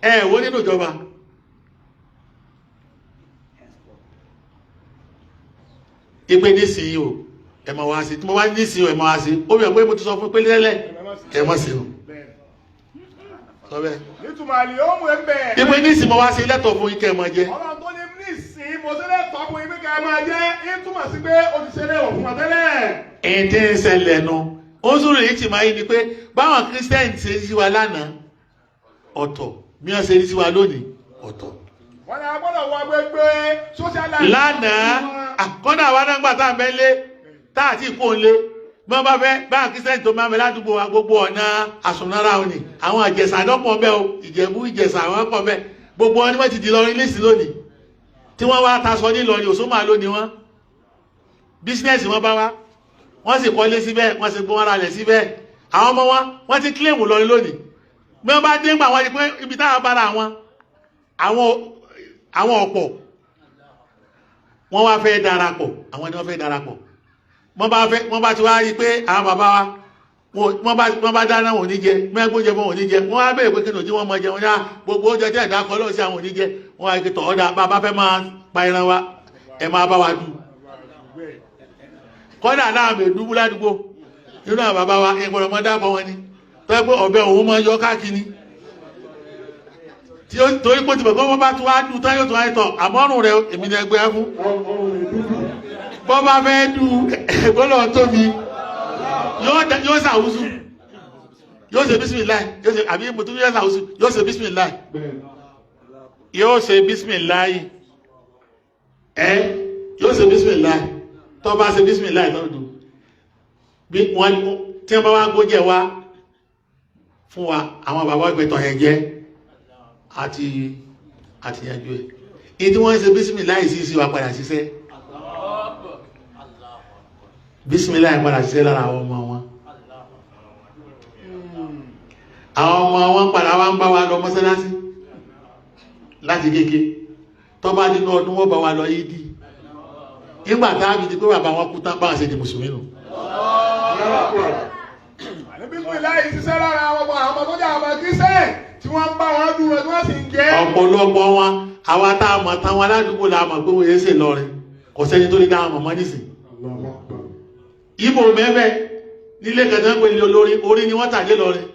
ẹ wo nínú ìjọba ìpè nísìnyí o ẹ máa wá sí tí mo wá nísìnyí o ẹ máa wá sí ó bẹ̀ pé mo ti sọ fún pé lẹ́lẹ̀ ẹ má sí o sọ bẹ́ẹ̀ Nítumọ̀ àlìyọ́mù ẹ̀ ń bẹ̀. ìpè nísìnyí mo wá ṣe lẹ́tọ̀ fún yín kẹ́ ẹ máa jẹ Ọlọ́run tó ní nísìnyí mo ṣe lẹ́tọ̀ọ́ fún yín pé kẹ́ ẹ máa jẹ́ ń túmọ̀ sí pé ó ti ṣe léèwọ̀ fún wa tẹ́lẹ̀. ẹ̀yìn tí ń ṣẹlẹ̀ nu ó ń sọ̀rọ̀ èyí tí máa yí ni pé báwọn Christian ṣe rí sí wa lánàá ọ̀tọ̀ bí wọ́n ṣe rí sí wa lónìí ọ̀tọ̀. Wọ́n ní a gbọ́dọ̀ wọ agbègbè social life. Lánàá àkọ́dà wa náà gbà tá à ń bẹ́ lé tá àti ìkó ń lé bí wọ́n bá fẹ́ báwọn Christian tó máa ń bẹ ládùúgbò wa gbogbo ọ̀nà àsùnnára òní àwọn Ìjẹ̀ṣà náà pọ̀ bẹ́ẹ̀ o Ìjẹ̀bú Ìjẹ̀ṣà àwọn pọ̀ bẹ́ẹ̀ gbogbo wọn ni wọ́n ti di lọrin lẹ́sìn lónìí tí wọ́n wá taṣọ nílọrin Òṣùmà lónìí wọn bísínẹ́sì wọn bá wá wọ́n sì kọ́lé síbẹ̀ wọ́n sì gbọ́n ara rẹ̀ síbẹ̀ àwọn ọmọ wọn wọ́n ti kílèmù lọrin lónìí bí wọ́n bá dé ńgbà wọ́n di pé ibi táwọn bára àwọn ọ̀pọ̀ wọ́n wá fẹ́ darapọ̀ àwọn ni wọ́n fẹ́ darapọ̀ wọ́n bá ti wá rí pé àwọn bàbá wa wọ́n bá dáná wọn ò ní jẹ mẹ́gbó jẹ wọn ò ní jẹ wọ́n wá béèrè pé kí ni òjì wọn mọ jẹ wọn ní gbogbo oúnjẹ tí ẹ̀dá kọ́ lọ́wọ́ sí àwọn ò ní jẹ wọ́n wá rí tọ̀ ọ́dà bàbá fẹ́ máa pa ẹran wa ẹ máa bá wa dù kọ́dà láàmì ìdúgbò ládùúgbò nínú àwọn bàbá wa ìgbọ̀nà mọ́ dábọ̀ wọn ni tó yẹ pé ọ̀bẹ òun máa yọ káàkiri tí ó torí pé tìbọ̀ bọ́ bá tún wá dùn tán yóò tún wáyé tọ̀ àmọ́rùn rẹ èmi ni ẹgbẹ́ fún bọ́ bá fẹ́ du ẹ̀gbọ́n lọ tóbi yóò ṣàwùsù yóò ṣe bísímìláì yóò ṣe àbí mo tún yóò ṣàwùsù yóò ṣe bísímìláì yóò ṣe bísímìláì ẹ yóò ṣe bísímìláì tó bá ṣe bísímìláì tó dùn bí wọ́n tí wọ́n bá wá gbójẹ wá fún wa àwọn bàbá ìgbẹ̀tọ̀ yẹn jẹ́ àti yanjú ẹ̀ ìdí wọ́n ṣe bísímìláì sí sí wa padà ṣiṣẹ́ bísímìláì padà ṣiṣẹ́ lára àwọn ọmọ wọn àwọn ọmọ wọn padà wá ń bá wa lọ mọ́sálásí láti kéke tó bá nínú ọdún wọ́n bá wa lọ yídì nígbà tá a fi di pé bàbá wọn kú tán báwọn ṣe di mùsùlùmí nù. Àní bísímìláì ṣiṣẹ́ lára àwọn ọmọ àwọn ọmọ tó jẹ́ àwọn ọmọ kírísítẹ́nì tí wọ́n ń bá wọn dúró tí wọ́n wọ́n sì ń jẹ́. Ọ̀pọ̀lọpọ̀ wọn àwa tá a mọ̀ táwọn aládùúgbò la mọ̀ pé wọ́n yé ṣe lọrin, kò sẹ́ni tó lè dá àwọn mọ̀mọ́ nísìn. Ibo mẹ́fẹ́ nílé kẹta ń pè ní olórí orí ni wọ́n tàgé lọrin.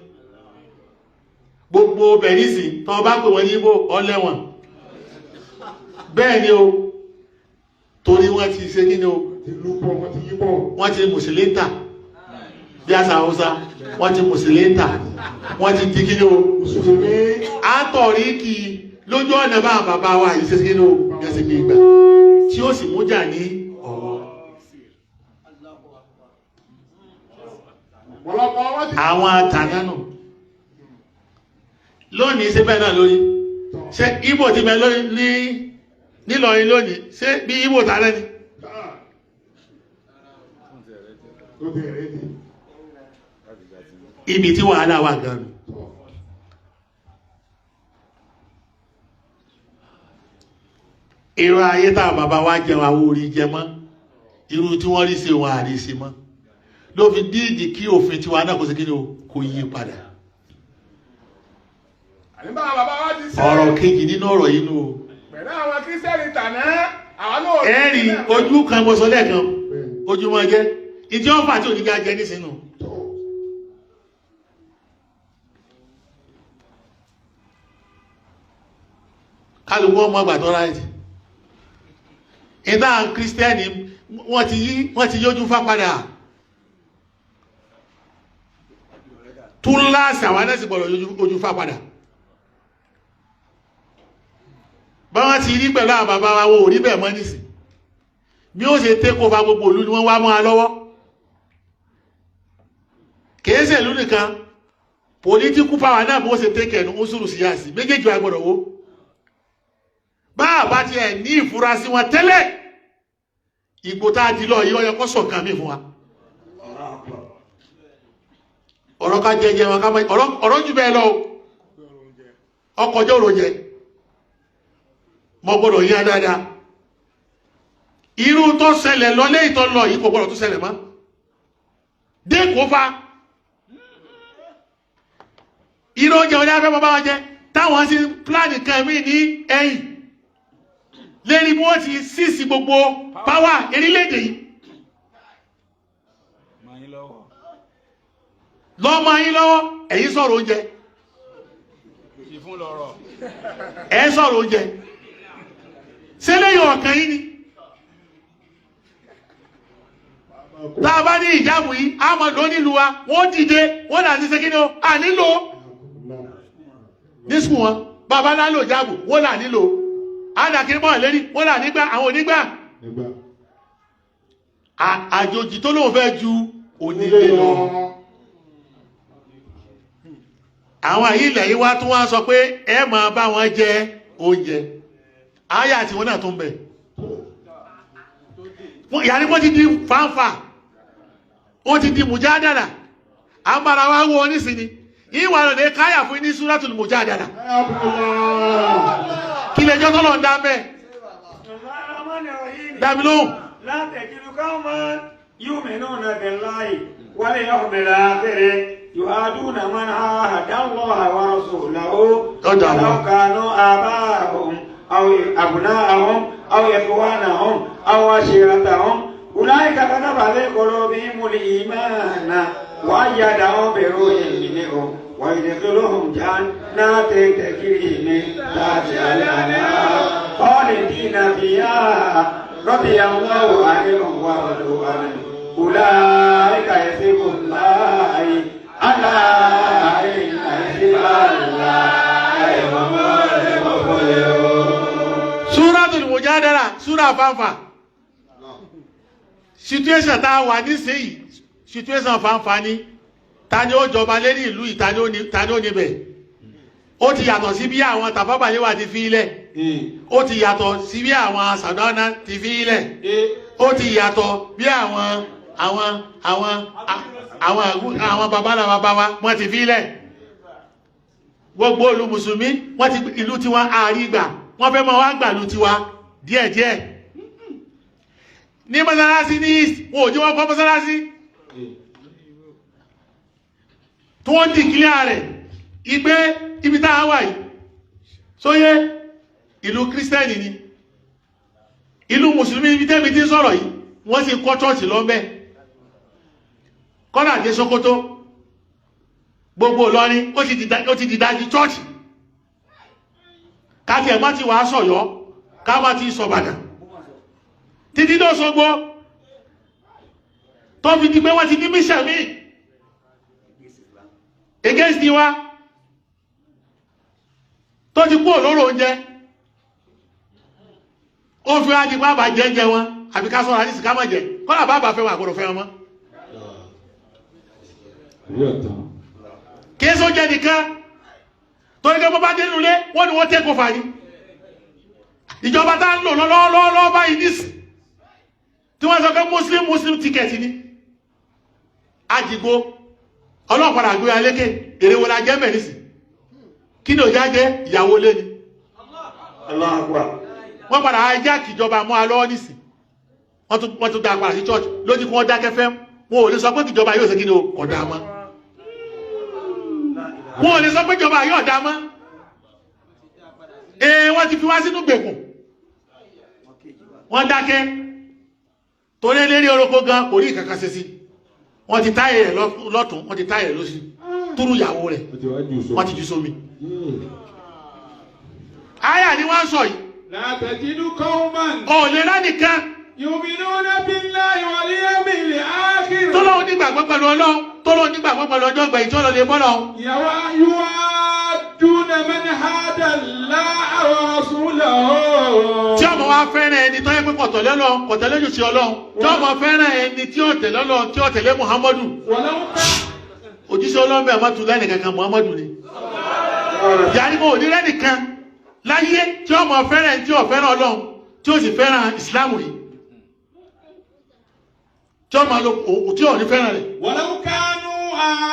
Gbogbo bẹ̀ nísìn tọ́ bá pè wọ́n ní ibo ọlẹ́wọ̀n. Bẹ́ẹ̀ ni o, torí wọ́n ti ṣe kí ni o, wọ́n ti mùsùlùmí bí àṣà Haúsá, wọ́n ti mùsùlùmí, wọ́n ti di kí ni o, àtọ̀rí kí lójú ọ̀nà bá bàbá wa yìí ṣe kí ni o, gẹ̀ẹ́sì gbé ìgbà tí ó sì mújà ní ọ̀wọ́. Àwọn àtànánù lónìí ṣe bẹ́ẹ̀ náà lórí ṣe Ìgbò ti bẹ lórí ní Nílọrin lónìí, ṣé bí Ìgbò tààrẹ ni? Ibi tí wàhálà wà gan nù. Irú ayé tá bàbá wa jẹun àwọn orí jẹ mọ́, irú tí wọ́n rí sí wọn àrí sí mọ́, ló fi díìdì kí òfin tiwa náà kó sí kí ni o, kó yí padà. Ọ̀rọ̀ kejì nínú ọ̀rọ̀ yìí nù o. Pẹ̀lú àwọn Kírísítẹ́nì tàná, àwọn náà ẹ̀rì ojú kan mo sọ lẹ́ẹ̀kan, ojú mọ́ jẹ́ ìdí ọ̀fà tí oníga jẹ nísìnú. Kálukú ọmọ àgbà tó ráìtì ìdá Kírísítẹ́nì wọ́n ti yójú fá padà túláàsì, àwọn anẹ́sì gbọ́dọ̀ ojú fá padà. Bá wọ́n ti rí pẹ̀lú àwọn bàbá wa, wọn ò rí bẹ́ẹ̀ mọ́ nísìn. Bí ó ṣe take over gbogbo ìlú ni wọ́n wá mọ́ a lọ́wọ́. Kìí ṣe ìlú nìkan, political power náà bí wọ́n ṣe take ẹnu ń sùrù síyàsí méjèèjì wa gbọ́dọ̀ wó. Bá a bá tiẹ̀ ní ìfurasí wọn tẹ́lẹ̀, ìgbò tá a di lọ yìí ó yẹ kó sọ̀kan mi fún wa. Ọ̀rọ̀ ká jẹjẹ wọn ká mọ ọ̀rọ̀ jù bẹ́ẹ̀ lọ, ọkọ̀ jẹ́ òròjẹ mọ gbọ́dọ̀ yín dáadáa. Irú tó ṣẹlẹ̀ lọ lẹ́yìn tó lọ yìí kò gbọ́dọ̀ tó ṣẹlẹ̀ mọ́. Dé kó fa irú oúnjẹ wọn ní afẹ́ bàbá wọn jẹ táwọn sì pílánì kan mí ní ẹ̀yìn lérí bí wọ́n ti sísì gbogbo páwà erílẹ̀-èdè yìí lọ́mọ yín lọ́wọ́. Ẹ̀yin sọ̀rọ̀ oúnjẹ, ẹ̀ sọ̀rọ̀ oúnjẹ, ṣé lẹ́yìn ọ̀kan yín ni? Tá a bá ní ìjáàbù yìí, a mọ̀ ló nílùú wa, wọ́n dìde, wọ́n là ní ṣe kí ni o, à nílò ní sùn wọn. Bàbá ńlá lò jáàbù, wọ́n là nílò àdàkiri mọ́ lérí, wọ́n là nígbà àwọn onígbà. Àjòjì tó lóun fẹ́ ju onílé lọ. Àwọn ilẹ̀ yìí wá tún wá sọ pé ẹ máa bá wọn jẹ oúnjẹ. Àyà tí wọ́n náà tún bẹ̀. Ìyá ni wọ́n ti di fàǹfà, wọ́n ti di mùjádàlà. Àmàrà wa wọ nísìnyí. Ìwà rẹ̀ káyà fún ní Súratul Mujadala. Kí lẹjọ́ tọ́lọ̀ ń dá mẹ́? Dàmí lóhùn. La tajidu qawman yu'minuna billahi wal yawmil akhir yu'aduna man ahada Allaha wa rasulahu walau kanu aba'ahum aw abna'ahum aw ikhwanahum aw ashiratahum ulaika kataba fi qulubihimul imana wa ayyadahum bi ruhin minhu wa yudkhiluhum jannatin tajri min tahtiha al-anhar khalidina fiha radiyallahu anhum wa radu anhu ulaika hizbullahi ala inna hizballahi humul muflihun. Suratul Mujadala, súra fanfa. Situation tá a wà nísìnyí, situation fanfa ni. Ta ni ó jọba lérí ìlú yìí, ta ni ó níbẹ̀? Ó ti yàtọ̀ sí bí àwọn Tàfábàléwà ti fi ilẹ̀. Ó ti yàtọ̀ sí bí àwọn Sàdánà ti fi ilẹ̀. Ó ti yàtọ̀ bí àwọn babalá bàbá wa wọ́n ti fi ilẹ̀. Gbogbo ìlú Mùsùlùmí wọ́n ti ìlú tiwa àárí gbà, wọ́n fẹ́ máa wá gbàlú tiwa díẹ̀díẹ̀. Ní mọ́sálásí ní East, wọn ò jẹ́ wọ́n kọ́ mọ́sálásí. Tí wọ́n dì kílẹ̀ rẹ̀, ìgbé ibi tá a wà yìí, Sóyé ìlú kírísítẹ́nì ni, ìlú mùsùlùmí ibi tẹ́mi tí ń sọ̀rọ̀ yìí, wọ́n sì kọ́ chọ́ọ̀chì lọ́nbẹ̀. Kọ́nà dé Sókótó, gbogbo Ìlọrin ó ti dìdájí chọ́ọ̀chì. Káfí ẹ̀ má ti wàá sọ̀yọ́, ká má ti sọ̀bàdàn títí tó Ṣógbó, tó fi di pé wọ́n ti ní mission míì against wa, tó ti kú òlóró oúnjẹ, ó fi wá di pé àbá jẹ́ jẹ wọn, àbí ká sọ́ra nísì ká má jẹ. Kọ́nà bàbá fẹ́ wọn, àgbọ̀dọ̀ fẹ́ wọn mọ́. Kìí sọ jẹ́ nìkan, torí pé bọ́bá dé nulẹ̀, wọ́n ní wọ́n tẹ́ kó fà ní ìjọba tá ń lò lọ́wọ́lọ́wọ́ báyìí nísì, tí wọ́n sọ pé Muslim Muslim ticket ni. Àjìgbó ọlọ́pàá àgbé alékè, èrè wo la jẹ́ mẹ́ nísì? Kí ni òjá jẹ́? Ìyàwó lé ni. Allahu Akbar. Wọ́n padà ajá kìjọba mọ́ alọ́wọ́ nísì, wọ́n tún dá padà sí church lójú kí wọ́n dákẹ́ fẹ́. Wọn ò lè sọ pé kìjọba yóò ṣe kí ni o, kò dá mọ́. Wọn ò lè sọ pé ìjọba yóò dá mọ́. Ee, wọ́n ti fi wá sínú gbèkùn, wọ́n dákẹ́ torí eléré oroko gan kò rí ìkankan ṣe sí. Wọ́n ti táyé rẹ̀ lọ́tún, wọ́n ti táyé rẹ̀ lósì, túrú ìyàwó rẹ̀, wọ́n ti jù sómi. Àyà ni wọ́n ń sọ yìí. لا تجد قوما Ò lè ránìkan يؤمنون بالله واليوم الآخر tó lóun nígbàgbọ́ pẹ̀lú Ọlọ́run, tó lóun nígbàgbọ́ pẹ̀lú ọjọ́ ìgbẹ̀yìn, tí ó lọ lè bọ́ lọ́hùn, يوادون من هادى الله ورسوله tí ọmọ wa fẹ́ràn ẹni tó yẹ pé kọ̀tọ̀lẹ́ Ọlọ́run, kọ̀tọ̀lẹ́ jù sí Ọlọ́run, tí ọmọ fẹ́ràn ẹni tí ó tẹ̀lé Ọlọ́run, tí ó tẹ̀lé Muhammadu, ولو كان òjíṣẹ́ Ọlọ́run bẹ́ẹ̀ má tu lẹ́nì kankan, Muhammadu ni. Yàrá mo ò ní lẹ́nìkan láyé tí ọmọ fẹ́ràn ẹni tí ó fẹ́ràn Ọlọ́run, tí ó sì fẹ́ràn Ìsìlámù yìí, tí ọmọ lo tí ò ní fẹ́ràn rẹ̀, ولو كانوا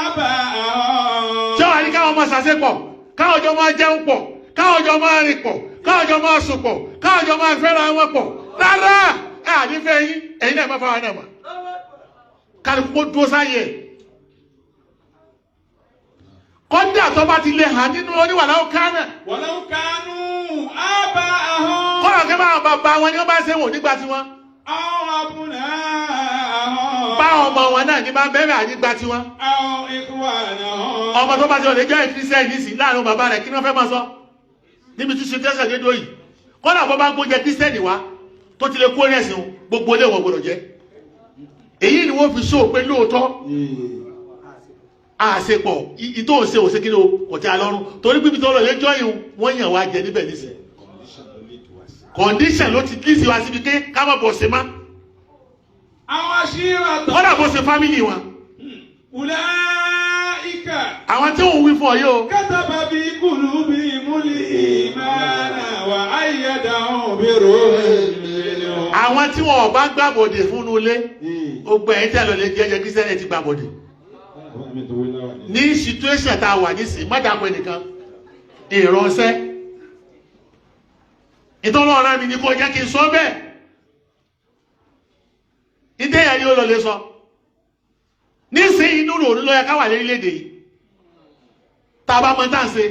آباءهم tí ó wà ní káwọn ọmọ ṣàṣepọ̀, káwọn jọ máa jẹun pọ̀, káwọn jọ máa rìn pọ̀, káwọn jọ máa sùn pọ̀, káwọn jọ máa fẹ́ra wọn pọ̀. Rárá, ẹ ànífẹ́ yín, ẹ̀yin náà má fáwọn náà mọ̀. Kálukú kó dúró sáyé ẹ̀. Kọ́ńdà tó bá ti lè hàn nínú oníwàláwò kánà, ولو كانوا آباءهم kọ́nà kẹ́ bá bàbá wọn ni wọ́n bá ṣe wò nígbà tiwọn, أو أبناءهم bá ọmọ wọn náà ní bá bẹ́ẹ̀ ànígbà tiwọn. أو إخوانهم Ọmọ tó bá ti lè jẹ́ ìkírísẹ́ nísìn láàrin bàbá rẹ̀, kí ni wọ́n fẹ́ máa sọ níbi tí ṣe tẹ́sán dédó yìí? Kọ́nà bọ́ bá ń gbóúnjẹ kírísítẹ́nì wá, tó ti lè kó ẹ̀sìn, gbogbo ilé wọn gbọdọ̀ jẹ́. Èyí ni wọ́n fi sóò pé lóòótọ́ àṣepọ̀ ìtò òṣè òṣè kí ni o, kò tẹ́ alọ́run, torí pípi tó lọ lé jọ́yìn, wọ́n yàn wá jẹ níbẹ̀ nísìn. Condition ló ti lísì wá síbi pé ká má bọ̀ ṣe má. أو عشيرتهم Kọ́nà bó ṣe family wọn. أولئك Àwọn tí òun wí fún ọ yìí o, كتب في قلوبهم الإيمان وأيدهم بروح منه àwọn tí wọn ò bá gbàbọ̀dè fún un ilé, gbogbo ẹ̀yin tẹ́ lọ lè jẹ́jẹ́ kírísítẹ́nì ti gbàbọ̀dè ní situation tá a wà nísìnyí, má dàpọ̀ ẹnìkan ìránṣẹ́ ìtọ́lọ́ ọ̀rá mi ni kò jẹ́ kí n sọ bẹ́ẹ̀. Ìdẹ́yà ni ó lọ lè sọ nísìnyí, inú ròrí ló yẹ ká wà lórílẹ̀‐èdè yìí, tá a bá mọ tá à ń ṣe.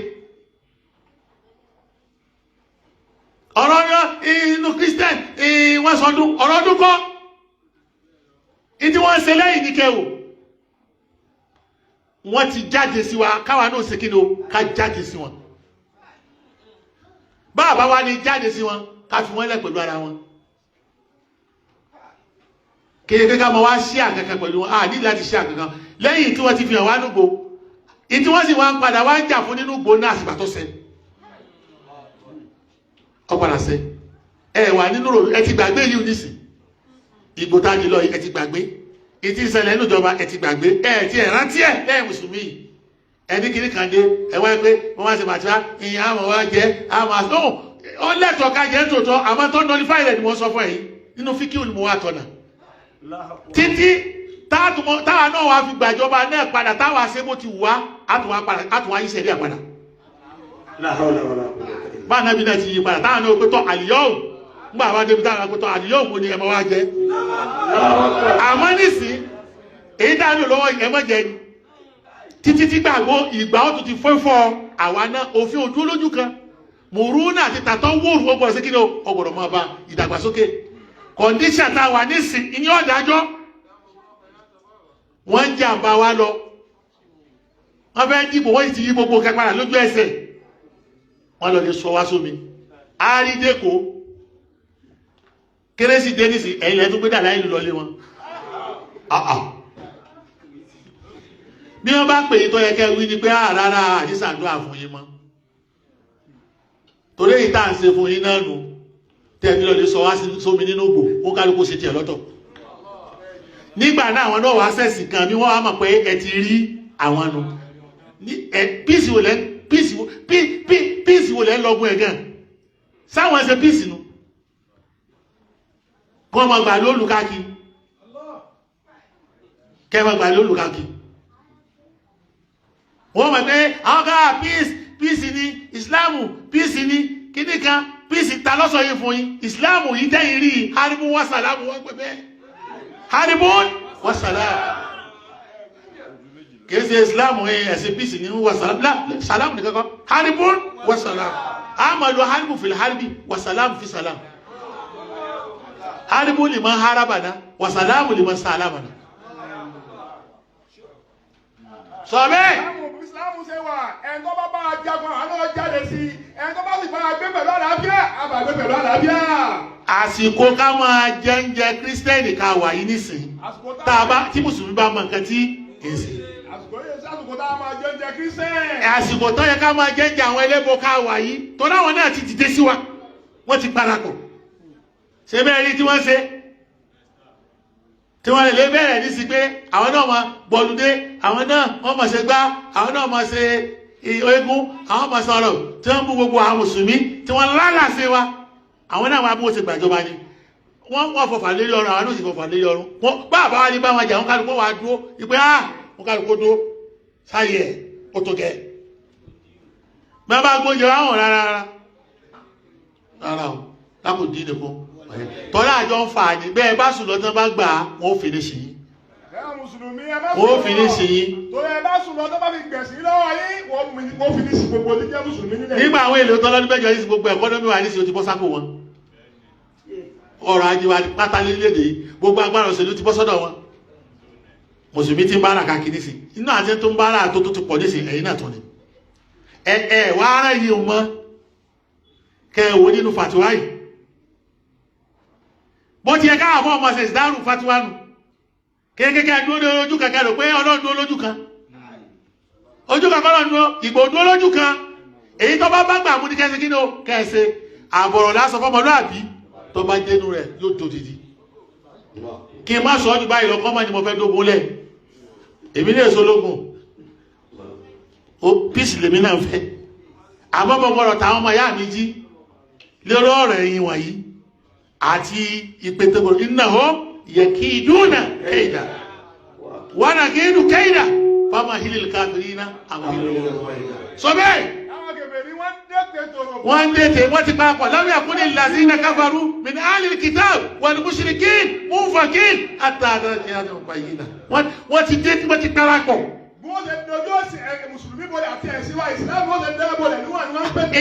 Ọ̀rọ̀ inú Christian wọ́n sọdún, ọ̀rọ̀ ọdún kọ́ ìdí wọ́n ń ṣe lẹ́yìn ní kẹwò. Wọ́n ti jáde sí wa, káwa náà ṣe kí ni o, ká jáde sí wọn. Báàbá wa ni jáde sí wọn, ká fi wọ́n lẹ̀ pẹ̀lú ara wọn. Kéde ká máa wá ṣí àkankan pẹ̀lú wọn, a ní láti ṣí àkankan lẹ́yìn tí wọ́n ti fi hàn wá núgbò ìtí wọ́n sì wá ń padà wá ń jà fún nínú gbò náà. Àsìgbà tó ṣẹ, ọ padà ṣẹ. Ẹ wà nínú rò, ẹ ti gbàgbé yìí nísìn. Ìgbò tá a jù lọ yìí, ẹ ti gbàgbé ìtí ìṣẹ̀lẹ̀ nínú ìjọba, ẹ ti gbàgbé, ẹ ti ẹ rántí ẹ lẹ́yìn mùsùlùmí yìí. Ẹni kìíní kan dé, ẹ wáyé pé wọ́n wá ṣe màtíwá ìyẹn, àmọ̀ wá jẹ́ àmọ̀ àṣọ ó lẹ́tọ̀ọ́ ká jẹ́ tòótọ́, àmọ́ tó nọlifáì rẹ̀ ni mo sọ fún ẹ̀yin nínú fíkìú ni mo wà tọ̀nà títí táwa náà wàá fi gbàjọba náà padà, táwa ṣe bó ti wù wá, àtúnwá yí sẹ̀rí àpadà. La hawla wala quwwata illa Báà náà bí náà ti yí padà, táwa náà pé tọ́ àlìyọ́wò ńgbà wá débi, táwa pé tọ́ àlìyọ́wò ni ẹ máa wá jẹ. Àmọ́ nísìn, èyí tá a lò lọ́wọ́, ẹ má jẹ ni títí tí gbàgbọ́ ìgbà ó tún ti fọ́fọ́ àwa náà. Òfin ojú olójú kan Mùrúnà àti tàtọ́ wòrù ó gbọ́dọ̀ sí kí ni ó gbọ́dọ̀ máa bá ìdàgbàsókè. Kọ̀ǹdíṣà tá a wà nísìn ìyẹn ọ̀dájọ́. Wọ́n ń jàǹbá wa lọ. Wọ́n fẹ́ dìbò wọ́n sì ti yí gbogbo nǹkan padà lójú ẹsẹ̀. Wọ́n lọ lè sọ wá sómi. Àrídẹ́kọ̀ọ́. Kérésì dé nísìn ẹ̀yìn lẹ́tún gbé dà láì lù lọlé wọn. Bí wọ́n bá pè é tó yẹ kẹ́ wí ni pé rárá àdísàdúrà fún yín mọ́. Torí èyí tá à ń ṣe fún yín náà nù tẹ́ẹ̀bí lọ lè sọ wá sómi nínú ògbò ó kálukú ṣe tiẹ̀ lọ́tọ̀. Nígbà náà àwọn náà wá sẹ̀sìn kan bí wọ́n wá mọ̀ pé ẹ ti rí àwọn nu. Píìsì wo lẹ́ píìsì wo lẹ́ ń lọ́gùn ẹ̀ gan? Sáwọn ẹsẹ̀ píìsì nu. Kọ́ ọmọ gbà lóòlù káàkiri. Kẹ́ ọmọ gbà lóòlù káàkiri. Wọ́n mọ̀ pé àwọn kan peace peace ni Ìsìláàmù peace ni kíní kan peace ta lọ́sọ̀ yìí fún yín. Ìsìláàmù yìí tẹ́yìn rí haribu wasalamu wọ́n pẹ̀ bẹ́ẹ̀. Haribu wasalamu. Kìí ṣe Ìsìláàmù ẹ̀sìn peace ní wasalamu. Salamu nìkan kọ́. Haribu wasalamu. Àmọ́ lo haribu fil haribi wasalamu fi salam. Haribu liman harabana wasalamu liman salamana. Sọ bẹ́ẹ̀. Ìsìlámù ṣe wà, ẹni tó bá bá a jagun àwọn náà jáde sí i, ẹni tó bá sì bá a gbé pẹ̀lú àlàáfíà, a bá gbé pẹ̀lú àlàáfíà. Àsìkò ká máa jẹ oúnjẹ kírísítẹ́nì ká wà yìí nísìnyí. Tá a bá tí mùsùlùmí bá mọ nǹkan tí kì í ṣe. Àsìkò yìí sásìkò tá a máa jẹ oúnjẹ kírísítẹ́nì. Àsìkò tó yẹ ká máa jẹ oúnjẹ àwọn ẹlẹ́bọ ká wà yìí, torí àwọn náà ti dìde sí wa, wọ́n ti parapọ̀. Ṣé bẹ́ẹ̀ rí tí wọ́n ṣe? Tí wọ́n lè bẹ̀rẹ̀ ní sí pé àwọn náà máa gbọ̀lúdé, àwọn náà wọ́n máa ṣe gbá, àwọn náà máa ṣe eégún, àwọn máa sọ̀rọ̀ tí wọ́n mú gbogbo àwọn mùsùlùmí tí wọ́n lálàsí wa, àwọn náà máa bí wọ́n ṣe gbàjọba ni. Wọ́n fọfà lérí ọrùn, àwọn náà sì fọfà lérí ọrùn. Wọ́n bá àbá wa ní bá wọn jà, wọ́n kálukú wa dúró, ìpè á, wọ́n kálukú dúró, sáyé ẹ̀, ó tó gẹ̀. Bí wọ́n bá gbóúnjẹ wá hàn rárá rárá. Rárá o, lákò dín nìkan. Tọ́lá àjọ ń fa àní bẹ́ẹ̀ bá sùn lọ́tọ́ bá gbà á wọ́n fi ní sí yín. Wọ́n fi ní sí yín. Torí ẹ bá sùn lọ́tọ́ bá fi gbẹ̀sìn lọ́wọ́ yín, wọ́n fi ní sí gbogbo tí jẹ́ mùsùlùmí nílẹ̀. Nígbà àwọn èlò tọ́lọ́ níbẹ̀jọ yìí sí gbogbo ẹ̀kọ́nọ́mì wa ní sí o ti bọ́ sápò wọn. Ọrọ̀ ajé wa pátá lédè yìí, gbogbo agbára òṣèlú ti bọ́ sọ́dọ̀ wọn. Mùsùlùmí ti ń bára káàkiri nísìn. Inú àti tó ń bára tó tó ti pọ̀ nísìn ẹ̀yìn náà tó ni. Ẹ ẹ wá ara yìí mọ́ kẹ ẹ wò nínú fàtiwá yìí. Bó ti yẹ káwọn fún ọmọ ṣe ìdárù fatiwa nù kékeré dúró ní ojú kan kẹrò pé Ọlọ́run dúró lójú kan, ojú kan kọ́ dúró, ìgbò dúró lójú kan. Èyí tó bá bá gbà mú ní kẹsí kí ni ó kẹsí àbọ̀rọ̀ lásán fọmọlúàbí tó bá dénú rẹ̀ yóò tó didi. Kí n má sọ ọ́ ju báyìí lọ, kọ́ mọ́ ni mo fẹ́ dógun lẹ̀, èmi ní èso lógun ó píìsì lèmi náà fẹ́, àmọ́ mo gbọ́dọ̀ táwọn ọmọ ìyá mi jí lórí ọ̀rọ̀ ẹ̀yìn wọ̀nyí àti ìpètèkò iná hó yẹ kí ìdúnà kéèdà wọ́n kí ìdú kéèdà fáwọn hílì káfírí iná àwọn hílì sọ bẹ́ẹ̀. Wọ́n ń dètè wọ́n ti papọ̀ lọ́wọ́ àkúnni làzínà káfàrú min alil kitab wal mushrikin munfakin àtàdá kí á ní ọgbà yìí náà wọ́n ti dé wọ́n ti parapọ̀.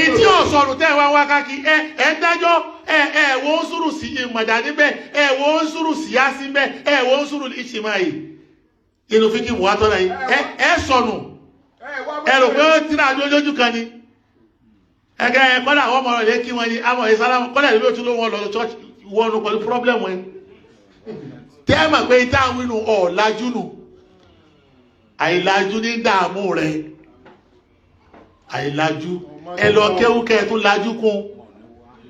Ètí ọ̀sọ̀rù tẹ́ wá wá káàkiri ẹ ẹ dájọ́ ẹ ẹ wo ń sùrù sí ìmọ̀dà níbẹ̀ ẹ wo ń sùrù sí yásí níbẹ̀ ẹ wo ń sùrù ìṣìmá yìí inú fíkì wà tọ́lá yìí ẹ ẹ sọnù ẹ rò pé ó tíra lójú kan ni ẹgẹ ẹ kọ́dà àwọn ọmọ rẹ̀ kí wọ́n ní àmọ̀ ìsálámù kọ́dà ìlú òtún ló wọ́n lọ church wọnú pẹ̀lú pírọ́blẹ̀mù ẹ tẹ́ ẹ mọ̀ pé táwọn inú ọ̀làjú nù àìlàjú ní dààmú rẹ̀ àìlàjú ẹ lọ kéwúkẹ́ tó lajú kún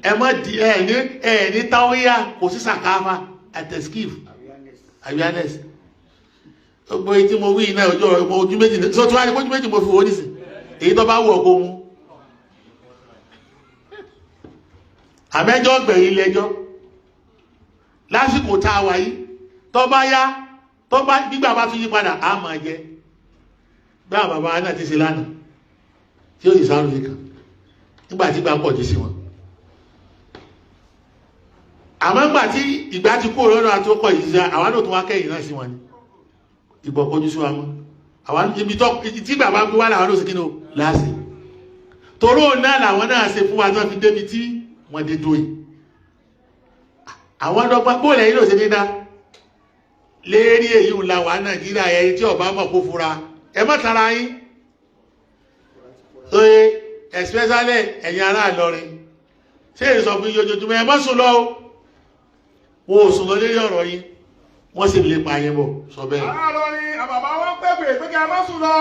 ẹ má di ẹ ní ẹ ní táwíyá kò sí sàkáfà àtẹ̀skif awareness gbogbo etí mo wí iná ojú ọ̀rọ̀ ojú méjì sọ tí wàá ní ojú méjì mo fi wò nísìn èyí tó bá wù ọ́ kó mú àmẹ́jọ́ gbẹ̀yìn lẹ́jọ́ lásìkò tá a wà yìí tó bá yá tó bá gbígbà bá tún yí padà á máa jẹ bí àwọn bàbá náà ti ṣe lánàá tí ó sì sáré yìí kan nígbà tí ìgbà pọ̀ jù sí wọn. Àmọ́ nígbà tí ìgbà ti kúrò lọ́nà àti ọkọ̀ yìí ṣe àwọn náà tún wá kẹ́yìn náà sí wọn ni ìgbọ̀ kọjú sí wa mọ́ àwọn ibi tó tí ìgbà bá gbé wá làwọn ló sì kí ni o láàṣì. Toró náà làwọn náà ṣe fún wa tó fi débi tí wọ́n dé dóyè. Àwọn dọ́gba bóòlù ẹ̀yìn ló ṣe ní dá. Lérí èyí ń la wà Nàìjíríà ẹni tí ọba mọ̀ kó fura. Ẹ má tara yín. Oye, especially ẹ̀yin ará Ìlọrin. Ṣé èyí sọ fún yín ojoojúmọ́ ẹ má sùn lọ o? Wọn ò sùn lọ lérí ọ̀rọ̀ yín. Wọ́n sì lè pa yín bọ̀ sọ bẹ́ẹ̀. Ará Ìlọrin, àbàbà wọn pèpè pé kí a má sùn lọ,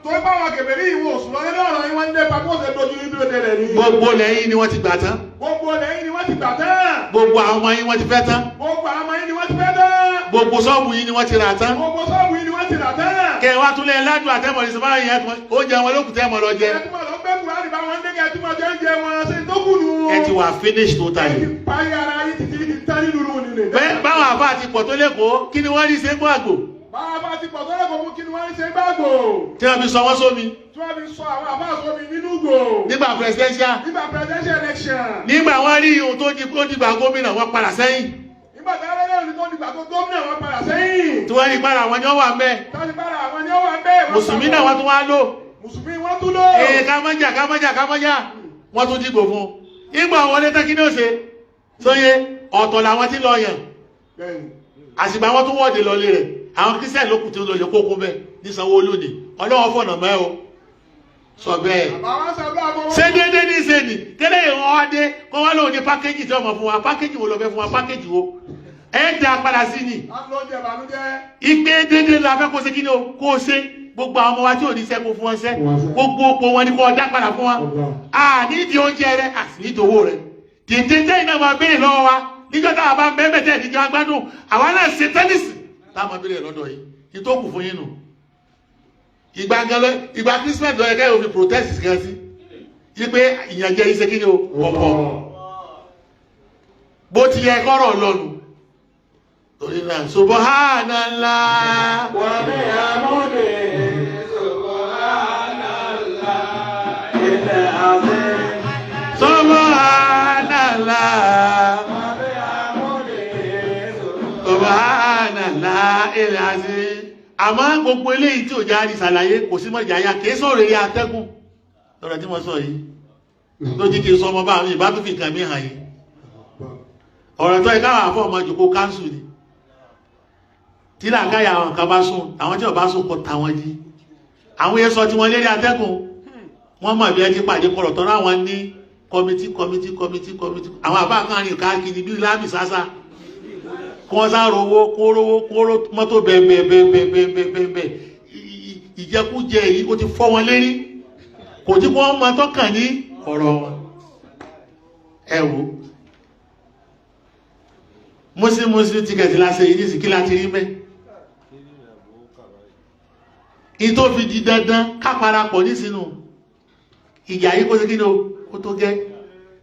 torí báwọn kèfèrí ìwò sùn lọ nínú ọ̀rọ̀ yín, wọ́n ń lépa bó ṣe dojú ibi òde rẹ̀ ni. Gbogbo lẹ́yìn ni wọ́n ti gbà tán. Gbogbo lẹ́yìn ni wọ́n ti gbà tán. Gbogbo àwọn ọmọ yín wọ́n ti fẹ́ tán. Gbogbo àwọn ọmọ yín ni wọ́n ti fẹ́ tán. Gbogbo ṣọ́ọ̀bù yín ni wọ́n ti rà tán. Gbogbo ṣọ́ọ̀bù yín ni wọ́n ti rà tán. Kẹ wá túnlẹ̀ ládùn àtẹ́mọ̀ ní sọ́mọ́ yẹn oúnjẹ wọn lókùn tẹ́mọ̀ lọ jẹ. Ẹ túmọ̀ lọ gbé Kùránì bá wọn dé kẹ́ ẹ túmọ̀ jẹ oúnjẹ wọn ṣe tó kù nù. Ẹ ti wà finish Ẹ totally. ti parí ara yín títí ti tán nínú rú nínú. Bẹ́ẹ̀ báwọn àbá ti pọ̀ tó lẹ́kọ̀ọ́ kí ni wọ́n rí ṣe gbọ́ àgbò Báwa bá ti pọ̀ tó lẹ́kọ̀ọ́ fún kí ni wọ́n ń ṣe gbàgbò. tí wọ́n fi sọ wọ́n sómi Tí wọ́n fi sọ àwọn àbá sómi nínú gbò. nígbà presidential. Nígbà presidential election. Nígbà wọ́n rí ohun tó di ó dìgbà gómìnà wọ́n padà sẹ́yìn. Nígbà tí wọ́n lẹ́yìn tó dìgbà tó gómìnà wọn padà sẹ́yìn. Tí wọ́n rí padà àwọn ni wọ́n wà mẹ́. Tọ́jú padà àwọn ni ó wà bẹ́ẹ̀. Mùsùlùmí náà wọ́n tún wá lò. Mùsùlùmí wọ́n tún lò. Ee ká má jà ká má jà ká má jà wọ́n tún dìbò fún un. Ìgbà wọlé tán kí ni ó ṣe? Sóye ọ̀tọ̀ làwọn tí lọ yàn. Bẹ́ẹ̀ni. Àsìgbà wọn tún wọ́ọ̀dì lọlé rẹ̀. Àwọn Kírísítẹ̀nì ló kù tí ó lọ lè kókó bẹ́ẹ̀ ní Sanwó-Olú ni. Ọlọ́wọ́ fọ̀nà mẹ́ o. Sọ bẹ́ẹ̀. Bàbá wa ṣàdúrà fún wọn. Ṣé déédéé ní ṣe nì? Tẹ́lẹ̀ ìwọ̀n wá dé kọ́ wá lóun ní pákéjì tí ọmọ fún wa. Pákéjì wo lọ fẹ́ fún wa? Pákéjì wo? Ẹ dá padà sí ni. A lọ jẹ ìbànújẹ́. Ìgbé déédéé la fẹ́ kó ṣe kí ni o? Kó ṣe. Gbogbo àwọn ọmọ wa tí ò ní iṣẹ́ kó fún wọn ṣẹ́. Gbogbo oko wọn ni kó dá padà fún wa. A nídìí oúnjẹ rẹ, a sì nídìí owó rẹ. Dèdè tẹ́yìn náà máa béèrè lọ́wọ́ wa. Níjọ́ táwa bá ń bẹ́ẹ̀ bẹ́ẹ̀ tẹ́ ìdíjọ́ agbádùn. Àwa náà ṣe tẹ́nísì. Táwọn máa béèrè lọ́dọ̀ yìí. Ní tó kù fún yín nù. Ìgbà gan lọ, ìgbà Christmas ló yẹ kẹ́ òfin protest gan sí. Yí pé ìyànjẹ yìí ṣe kí ni o? Ọ̀pọ̀. Bó ti yẹ kọ́rọ̀ lọ́nu. Torí náà, subhanallah. Wa bihamdihi subhanallah il-azim. Subhanallah. Wa bihamdihi Subhanallah il-azim. Àmọ́ gbogbo eléyìí tí ò já rí ṣàlàyé kò sí mọ́ ìyáyá kìí sọ̀rọ̀ eré atẹ́gùn lọ́rọ̀ tí mo sọ yìí tó jí kí n sọ ọmọ bá mi ìbá tó fi nǹkan mi hàn yìí. Ọ̀rọ̀ tó yẹ káwọn àfọ́ ọmọ jòkó káńsù ni. Tí làákàyà àwọn kan bá sùn, àwọn tí ò bá sùn kọ tàwọn jí. Àwọn yẹn sọ tí wọ́n lérí atẹ́gùn, wọ́n mọ̀ bí ẹ ti pàdé kọ̀rọ̀ tọ́ra wọn ní kọmití kọmití kọmití kọmití. Àwọn àbá kan rìn káàkiri bí láàmì sásá. Kí wọ́n sá rówó kó rówó kó ró mọ́tò bẹ́ẹ̀bẹ́ẹ̀bẹ́ẹ̀bẹ́ẹ̀bẹ́ẹ̀. Ìjẹkújẹ yìí ó ti fọ́ wọn lérí. Kò jí kí wọ́n mọ tọ́kàn ní ọ̀rọ̀ wọn. Ẹ wò. Muslim Muslim ticket la ṣe yìí nísìkí láti rí mẹ́. Ìtò fi di dandan ká parapọ̀ nísìnú. Ìyà yìí kó ṣe kí ni o, kó tó gẹ́.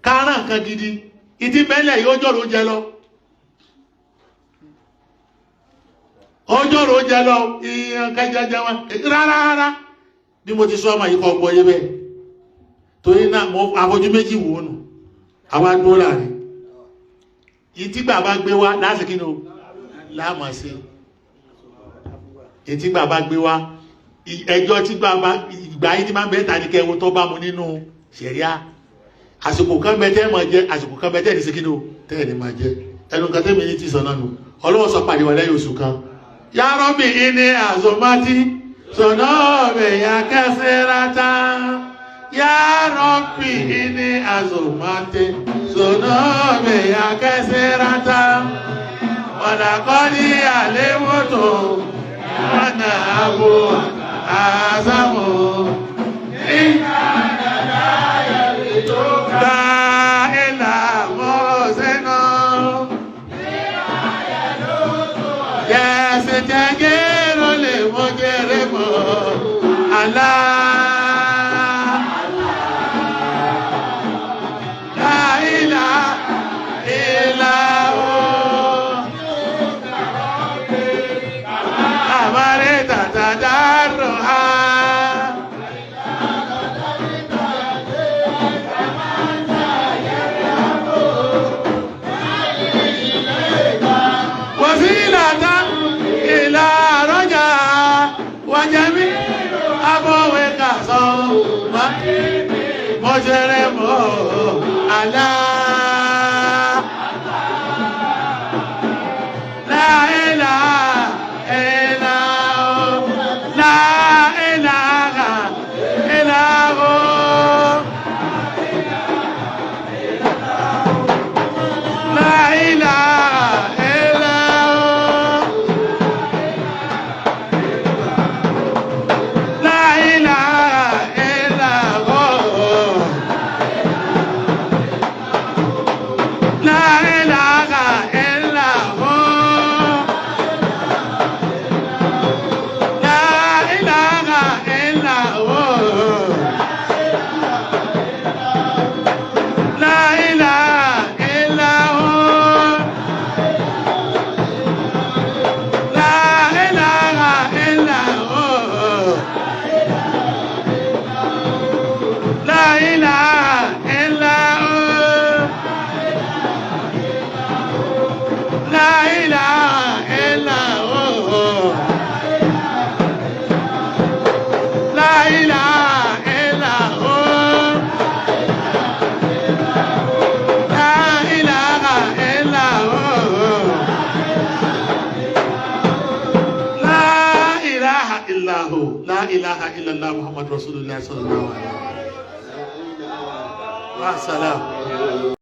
Ká rán nǹkan gidi. Ìdí mẹ́lẹ̀ yóò jọ̀rọ̀ oúnjẹ lọ. Ó jọ̀rọ̀ oúnjẹ lọ, ìyàn kẹjẹjẹ wọn. Rárá rárá. Bí mo ti sọ ọmọ yìí kọ́ gbọ́ yé bẹ́ẹ̀. Torí náà mo àfojú méjì wò ó nù. Àwa dúró láàrin. Ìtí bàbá gbé wá láti kí ni o láàmà sí. Ìtí bàbá gbé wá ẹjọ́ tí bàbá ìgbà yìí ti máa ń bẹ́ẹ̀ tàbí kẹwo tó bá mu nínú ṣẹ̀ríà. Àsìkò kan bẹ tẹ́ máa jẹ, àsìkò kan bẹ tẹ́ ní sí kí ni o tẹ́ ní máa jẹ. Ẹnu kan tẹ́mi ní ti sọ náà nù. Ọlọ́wọ́ sọ pàdé wà lẹ́yìn oṣù kan. Ya Rabbi inni azumati sọ̀nà ọ̀bẹ̀ ya kẹsẹ̀rata. Ya Rabbi inni azumati sọ̀nà ọ̀bẹ̀ ya kẹsẹ̀rata. Wàlàkọ́ni àléwòtò wọnà àbò àzámò. Ìgbà ìlà mọ́sẹ́nà. Yẹ̀sì jẹ́gẹ́rọ lè mọ́ jẹ́rẹ́ mọ́ àlá. Láìlà ìlà o. Àmàlẹ́ tàtà dárò ha. Tẹ́rẹ̀ mọ́ àlá. La ilaha illa hu. La ilaha illa hu. La ilaha illa hu. La ilaha illa hu. La ilaha illa hu. La ilaha illa hu. La ilaha illa hu. La ilaha illa hu. La ilaha illa hu. La ilaha illa hu. La ilaha illa hu. La ilaha illa hu. La ilaha illa hu. La ilaha illallah Muhammad Rasulullah sallallahu alaihi wa sallam. Wa salam.